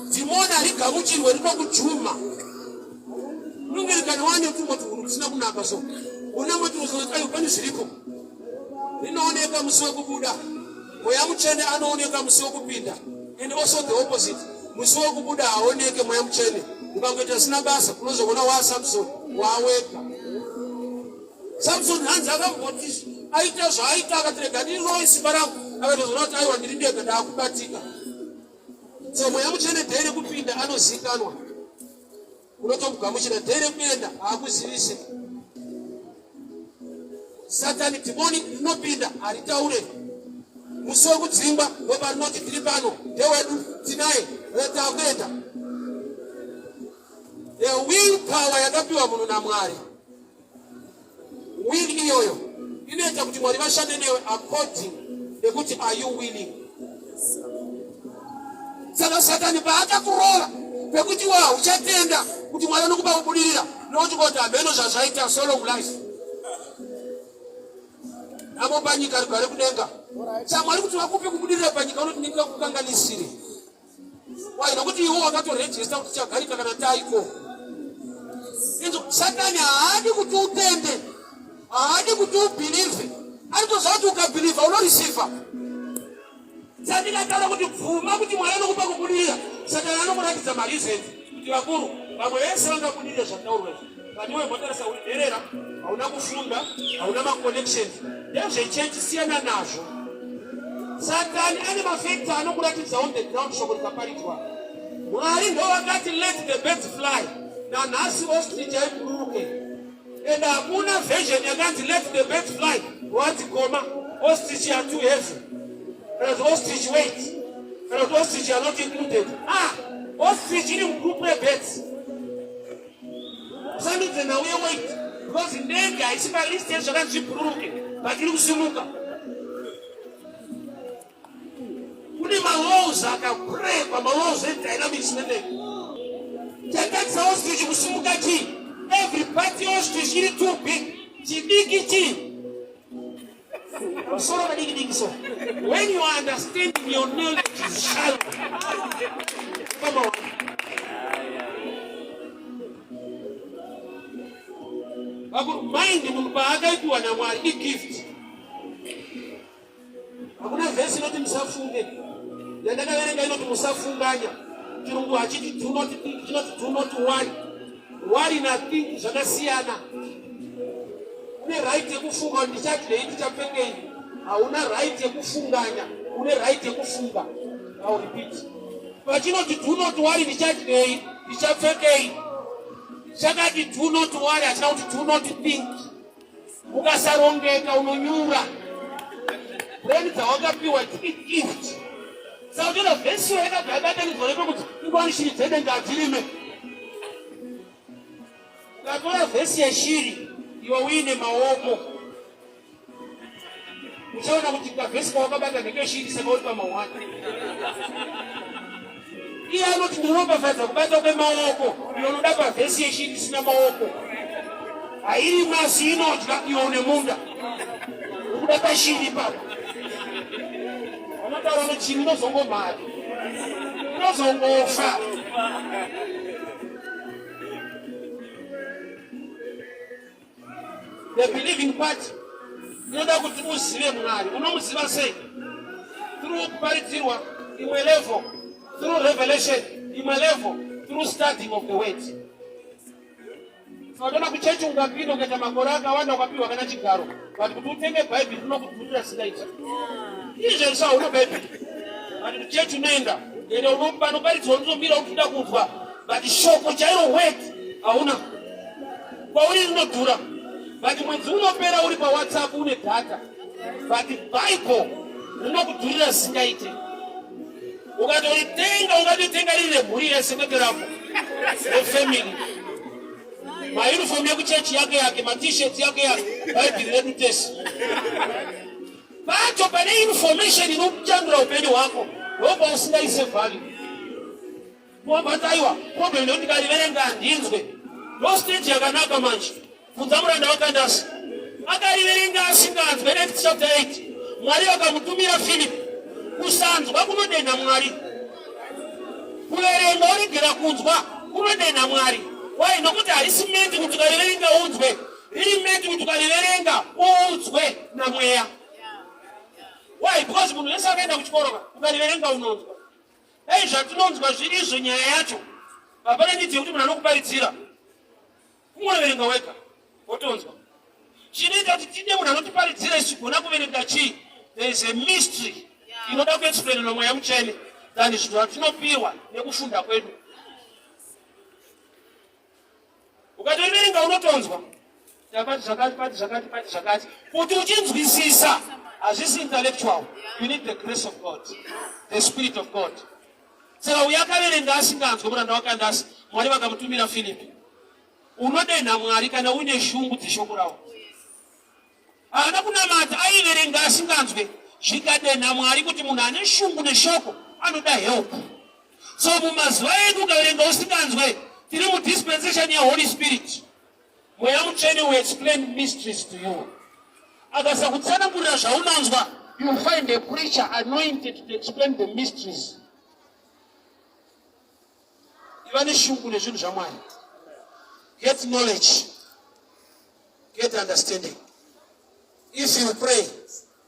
Dhimoni harigamuchirwe, rinokujuma. Unongerekana wane tumboti hunhu kusina kunaka, so unamatirozoayo pane zviripo. Rinooneka musi wekubuda. Mweya Mutsvene anooneka musi wekupinda, and also the opposite. Musi wekubuda haoneke Mweya Mutsvene. Ukangoita zvisina basa unozoona waSamson wawega. Samson hanzi akamboti aita zvaaita akati rega ndiroe simba rangu, akatozoona kuti aiwa, ndiri ndega, ndaakubatika. So Mweya Mutsvene dhee rekupinda anozikanwa, unotomugamuchira. Dhee rekuenda haakuzivise. Satani dhimoni rinopinda haritaure. Musi wekudzingwa ndoparinoti tiri pano, ndewedu, tinaye, takuenda. The will power yakapiwa munhu naMwari, will iyoyo inoita kuti Mwari vashande newe according nekuti are you willing. Saka Satani paakakurova pekuti wa uchatenda kuti Mwari anokupa kubudirira, nokuti koti hameno zvazvaita, so long life amo panyika rugare kudenga. Samwari kuti vakupe kubudirira panyika unoti ndinoda kukanganisire. Why? Nokuti iwo wakatorejista kuti chagarika kana taiko. Inzo Satani haadi kuti utende, haadi kuti ubhilivhe. Anotoziva kuti ukabhilivha unorisivha. Sandikataura kuti bvuma kuti Mwari anokupa kubudirira, Satani anokuratidza mareasons kuti vakuru vamwe vese vangabudirire zvataurwa izvi, but iwe mbotarisa, uri nherera, hauna kufunda, hauna maconnections, ndezvechechi, siyana nazvo. Satani ane mafactor anokuratidza on the ground shoko rikaparidzwa. Mwari ndo vakati let the birds fly, nanhasi ostrich haibhururuke, and hakuna version yakanzi let the birds fly wanzi koma ostrich are too heavy, kana kuti ostrich weight, kana kuti ostrich are not included. Ah, ostrich iri mugroup rebirds. Usandudze nhau yeweight because ndege haisi palist yezvakanzi zvibhururuke, but iri kusimuka. Kune malaws akabrekwa, malaws edynamics nendege. Chatadzisa ostrich kusimuka chii? Every part yeostrich iri too big. Chidiki chii? Musoro kadiki diki. So when you are understanding, your knowledge is shallow. Come on. Vakuru, mind munhu paakaipiwa naMwari igift. Hakuna vhesi inoti musafunge. Yandakaverenga inoti musafunganya. Chirungu hachiti do not think, chinoti do not worry. Worry na think zvakasiyana. Une right yekufunga kuti ndichadyei ndichapfekei. Hauna right yekufunganya, une right yekufunga. I'll repeat. Pachinoti do not worry ndichadyei ndichapfekei. Chakati do not worry hachina kuti do not think. Ukasarongeka unonyura. Brain dzawakapiwa gift. Saka unoona vhesi iyo yakabva yabatanidzwa nepekuti ingwani shiri dzedenga hadzirime. Ukatora vhesi yeshiri iwe uine maoko uchaona kuti kavhesi kawakabata ndekeshiri saka uri pamawani. Iye anoti ndinoropafadza kubata kwemaoko, iwe unoda pavhesi yeshiri isina maoko. Hairi masi inodya iwe une munda. Ukuda pashiri ipapo. Vanotaura kuti chiri inozongomhari. Inozongofa. The believing part inoda kuti uzive Mwari. Unomuziva sei? Through kuparidzirwa imwe level, through revelation imwe level, through studying of the word. Saka kuchechi ungapinda ukaita makore akawanda ukapiwa kana chigaro, but kuti utenge bhaibheri rinokudhurira singaiti. Izvezvi hauna bhaibheri, but kuchechi unoenda ende panoparidzwa unotomira uchida kunzwa, but shoko chairo word hauna. Kwauri rinodhura, but mwedzi unopera uri pawhatsapp une data, but bible rinokudhurira singaite. Ukatoritenga ungatotenga riri remhuri yese kwete rako refamily. Mauniform yekuchechi yake yake, matshirt yake yake, bhaibheri redu tese. Pacho pane information inochandura upenyu hwako ndopausingaise value. Wabva aiwa problem nekuti ndikariverenga handinzwe. Ndo stage yakanaka manje. Bvunza muranda waKandasi. Akariverenga asinganzwe Acts chapter 8. Mwari vakamutumira Philip. Kusanzwa kunodenha Mwari. Kuverenga woregera kunzwa kunodenha Mwari. Why? Nokuti harisi meant kuti ukariverenga unzwe. Riri meant kuti ukariverenga uudzwe naMweya. Why? Because munhu wese akaenda kuchikoro ukariverenga unonzwa. Dai zvatinonzwa zviri izvo nyaya yacho. Hapana need yekuti munhu anokuparidzira. Kungoverenga wega wotonzwa. Chinoita kuti tide munhu anotiparidzira isu gona kuverenga chii? There is a mystery inoda kuexplainwa mweya mutsvene than zvinhu zvatinopiwa nekufunda kwedu. Ukatoriverenga unotonzwa takati zvakati pati zvakati pati zvakati kuti uchinzwisisa hazvisi intellectual. You need the grace of God, the spirit of God. Saka uyo akaverenga asinganzwe muranda waKandasi, Mwari vakamutumira Filipi. Unodenha Mwari kana uine shungu dzeshoko ravo. Haana kunamata, aiverenga asinganzwe, zvikadenha Mwari kuti munhu ane shungu neshoko anoda help. So mumazuva edu ukaverenga usinganzwe, tiri mudispensation yeHoly Spirit. Mweya Mutsvene will explain mysteries to you. Akasakutsanangurira zvaunonzwa, you find a preacher anointed to explain the mysteries. Iva neshungu nezvinhu zvaMwari. Get knowledge. Get understanding. If you pray,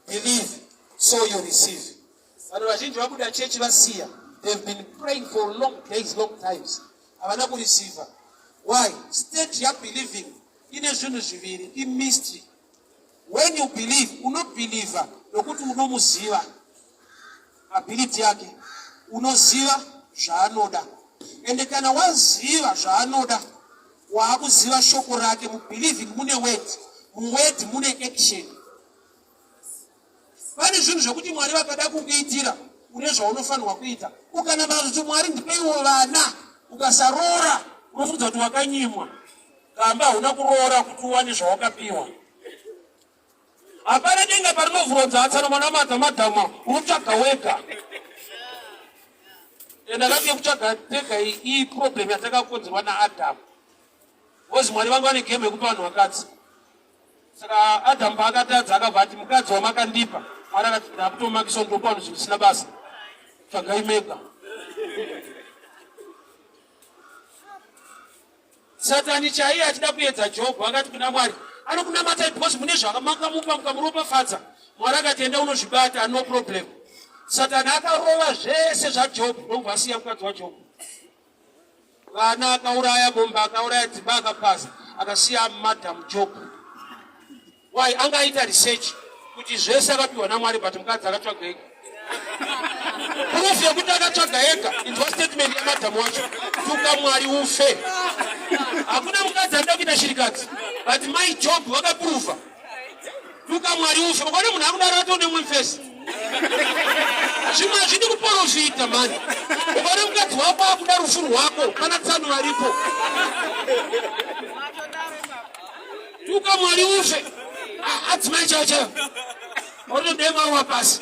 believe, so you receive. Vanhu vazhinji vabuda chechi vasiya. They've been praying for long days, long times. Havana kureceiver. Why? State ya believing ine zvinhu zviviri, i mystery. When you believe, unobeliever nokuti unomuziva ability yake, unoziva zvaanoda. Ende kana waziva zvaanoda, waakuziva shoko rake. Mubelieving mune word, muword mune action. Pane zvinhu zvekuti Mwari vakada kukuitira une zvaunofanirwa kuita. Ukanamata kuti Mwari ndipeiwo vana, ukasaroora unofunza kuti wakanyimwa. Kamba hauna kuroora kuti uwane zvawakapiwa. Hapana denga parinovhurwa dzatsano manamata madhama unotsvaga wega. Enda kati yekutsvaga tega iyi problem yatakakonzerwa naAdhamu. Because Mwari vanga vane game yekupa vanhu vakadzi. Saka Adamu paakatadza akabva ati mukadzi wamakandipa, Mwari akati ndakutomakisa ndopa vanhu zvinhu zvisina basa, tsvagai mega. Satani chaiye achida kuedza Jobho akati kuna Mwari, anokunamatai because mune zvamakamupa mukamuropafadza. Mwari akati enda unozvibata, no problem. Satani akarova zvese zvaJobho ndokubva asiya mukadzi waJobho. Vana akauraya, mombe akauraya, dzimba akapaza, akasiya Madam Job. Why? Anga aita research kuti zvese akapiwa naMwari but mukadzi akatsvaga ega. Proof yekuti akatsvaga ega inzwa statement yamadam wacho. Tuka Mwari ufe. Hakuna mukadzi anoda kuita shirikadzi. But my job vakaprova. Tuka Mwari ufe. Ukaona munhu akudaro atone mumwe mfesi. Zvimwe hazvidi kuporofita mani. Ukaona mukadzi wako akuda rufu rwako kana tsano varipo. Tuka Mwari ufe. Adzimai chaiyo chaiyo. Otodema wa pasi.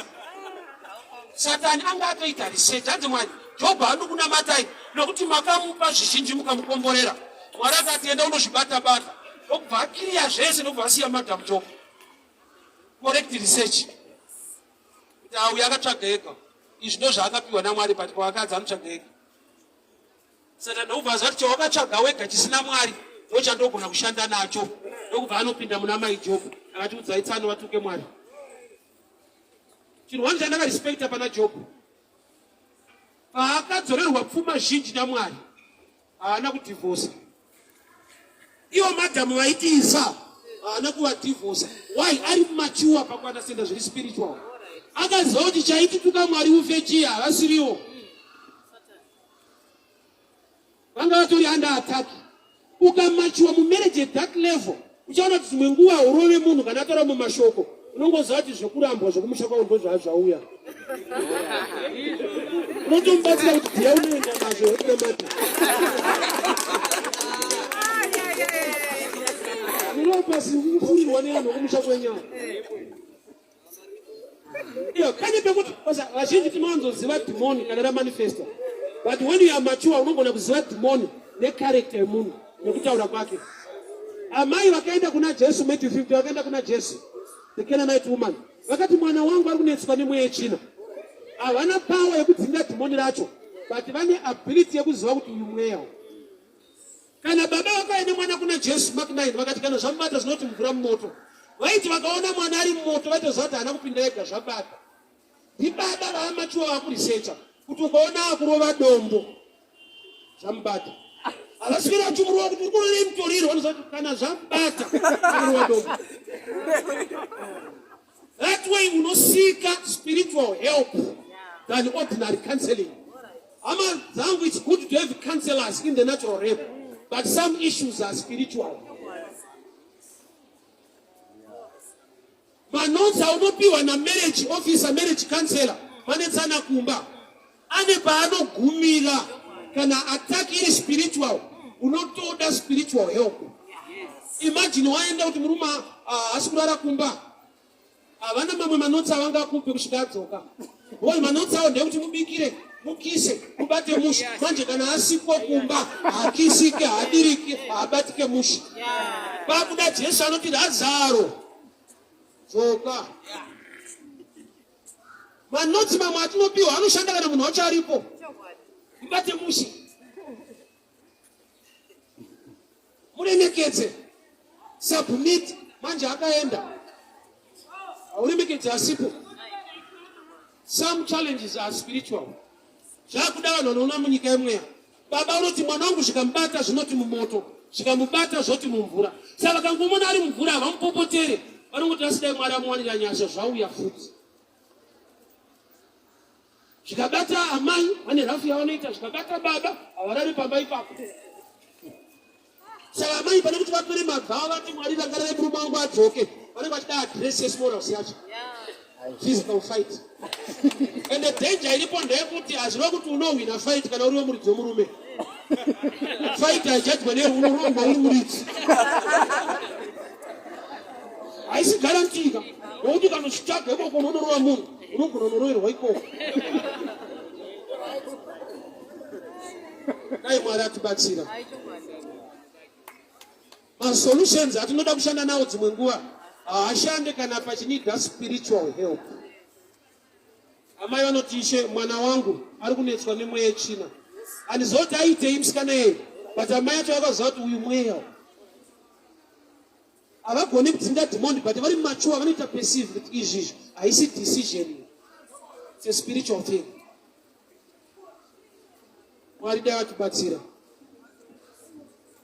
Satani anga atoita research hanzi Mwari Jobho anokunamatai nokuti makamupa zvizhinji mukamukomborera. Mwari akati enda unozvibata bata. Ndokubva akiriya zvese ndokubva asiya madam Jobho. Correct research. Kuti auya akatsvaga ega. Izvi ndozvaakapiwa naMwari but pavakadzi anotsvaga ega. Saka ndokubva azati chawakatsvaga wega chisina Mwari ndochandogona kushanda nacho. Ndokubva anopinda muna mai Job akati udzai tsano vatuke Mwari. Chinhu wani chandakarespekta pana Job paakadzorerwa pfuma zhinji naMwari haana kudhivhosa. Ivo madhamu vaitiisa haana kuvadhivhosa. Why? Ari machuwa pakuandastenda zviri spiritual. Akaziva kuti chaitituka Mwari ufe chii havasiriwo. Vanga vatori under attack. Ukamachiwa mumarriage at that level, uchaona kuti dzimwe nguva urove munhu kana ataura mumashoko, unongoziva kuti zvekurambwa zvekumusha kwavo ndozvaazvauya. Unotomubatsira kuti dhiya unoenda nazvo wekunamata. Unopa simfurirwa nevanhu vekumusha kwenyaya. Iyo kanye pekuti basa vazhinji tinowanzoziva dhimoni kana ramanifesta but when you are mature unogona kuziva dhimoni necharacter yemunhu nekutaura kwake. Amai vakaenda kuna Jesu Matthew 50 vakaenda kuna Jesu the Canaanite woman vakati mwana wangu ari kunetswa nemweya yetsvina. Havana power yekudzinga dhimoni racho but vane ability yekuziva kuti uyu mweya Kana baba vakauya nemwana kuna Jesu, Mark 9, vakati kana zvamubata zvinoti mvura mumoto. Vaiti vakaona mwana ari mumoto vaitoziva kuti haana kupinda ega zvabata. Ndibaba vaamachuwa vakurisecha kuti ukaona akurova dombo zvamubata. Havaswera vachimurova kuti uri kurova mutoriro vanoziva kuti kana zvamubata anorova dombo. That way unosika spiritual help than ordinary counseling. Hama dzangu, it's good to have counselors in the natural realm, but some issues are spiritual. Manotsi aunopiwa namarriage officer, marriage counselor, manetsana kumba ane paanogumira. Kana attack iri spiritual, unotoda spiritual help. Imagine waenda kuti murume haasi kurara kumba, havana mamwe manotsi avangakupe kusvika adzoka. Because manotsi awo ndeyekuti mubikire, mukise, mubate mushe. Manje kana asiko kumba haakisike, haadiriki, haabatike mushe. Pakuda Jesu anoti Razaro dzoka. Manotsi mamwe atinopiwa anoshanda kana munhu wacho aripo. Mubate mushe, muremekedze, submit. Manje akaenda hauremekedze asipo. Some challenges are spiritual. Zvakuda vanhu vanoona munyika yemweya. Baba unoti mwana wangu zvikamubata zvinoti mumoto, zvikamubata zvoti mumvura. Saka vakangomona ari mumvura havamupopotere, vanongoti asidai Mwari amuwanira nyasha zvauya futi. Zvikabata amai vane rafu yavanoita, zvikabata baba havarari pamba ipapo. Saka amai pane kuti vatore mabva vati Mwari rangarire murume wangu adzoke, vanenge vachida address yesmorals yacho. Physical fight. And the danger iripo ndeyekuti hazviva kuti unohwina fight kana uriwe muridzi wemurume. Fight haijajwa neunorongwa uri muridzi. Haisi guarantee ka. Nokuti ukanosvitsvaga ikoko unonorova munhu, unogona unoroverwa ikoko. Dai Mwari atibatsira. Masolutions atinoda kushanda nawo dzimwe nguva haashande kana pachinida spiritual help. Amai vanoti ishe mwana wangu ari kunetswa nemweya yetsvina. Handiziva kuti aitei musikana yeye, but amai acho vakaziva kuti uyu mweya havagoni kudzinga dhimoni but vari mature vanoita perceive kuti izvi izvi haisi decision, it's a spiritual thing. Mwari dai vatibatsira.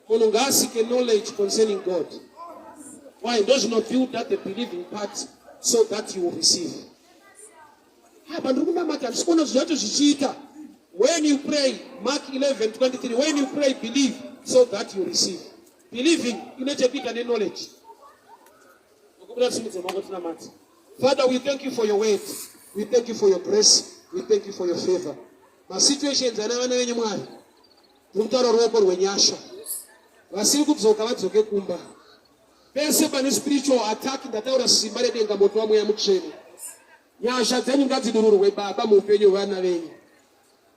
Munhu ngaasike knowledge concerning God. Why? Ndozvinobuilda the believing part so that you will receive. Apa ndiri kunamata, handisi kuona zvinhu zvacho zvichiita. When you pray, Mark 11:23, when you pray, believe so that you receive. Believing ine chekuita neknowledge. Nokubuda simudze maoko tinamate. Father, we thank you for your word. We thank you for your grace. We thank you for your favor. Masituations ana vana venyu, Mwari, tiri kutaura ruoko rwenyasha. Vasiri kudzoka vadzoke kumba. Pese pane spiritual attack, ndataura simba redenga, moto waMweya Mutsvene. Nyasha dzenyu ngadzidururwe, Baba, muupenyu hwevana venyu.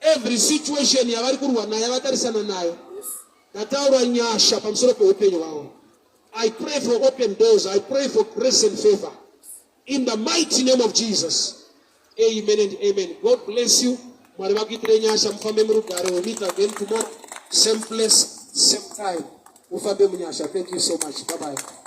Every situation yavari kurwa nayo, vatarisana nayo, ndataura nyasha pamusoro peupenyu hwavo. I pray for open doors. I pray for grace and favor in the mighty name of Jesus. Amen and amen. God bless you. Mwari vakuitire nyasha, mufambe murugare. We meet again tomorrow, same place, same time. Mufambe munyasha. Thank you so much. Bye bye.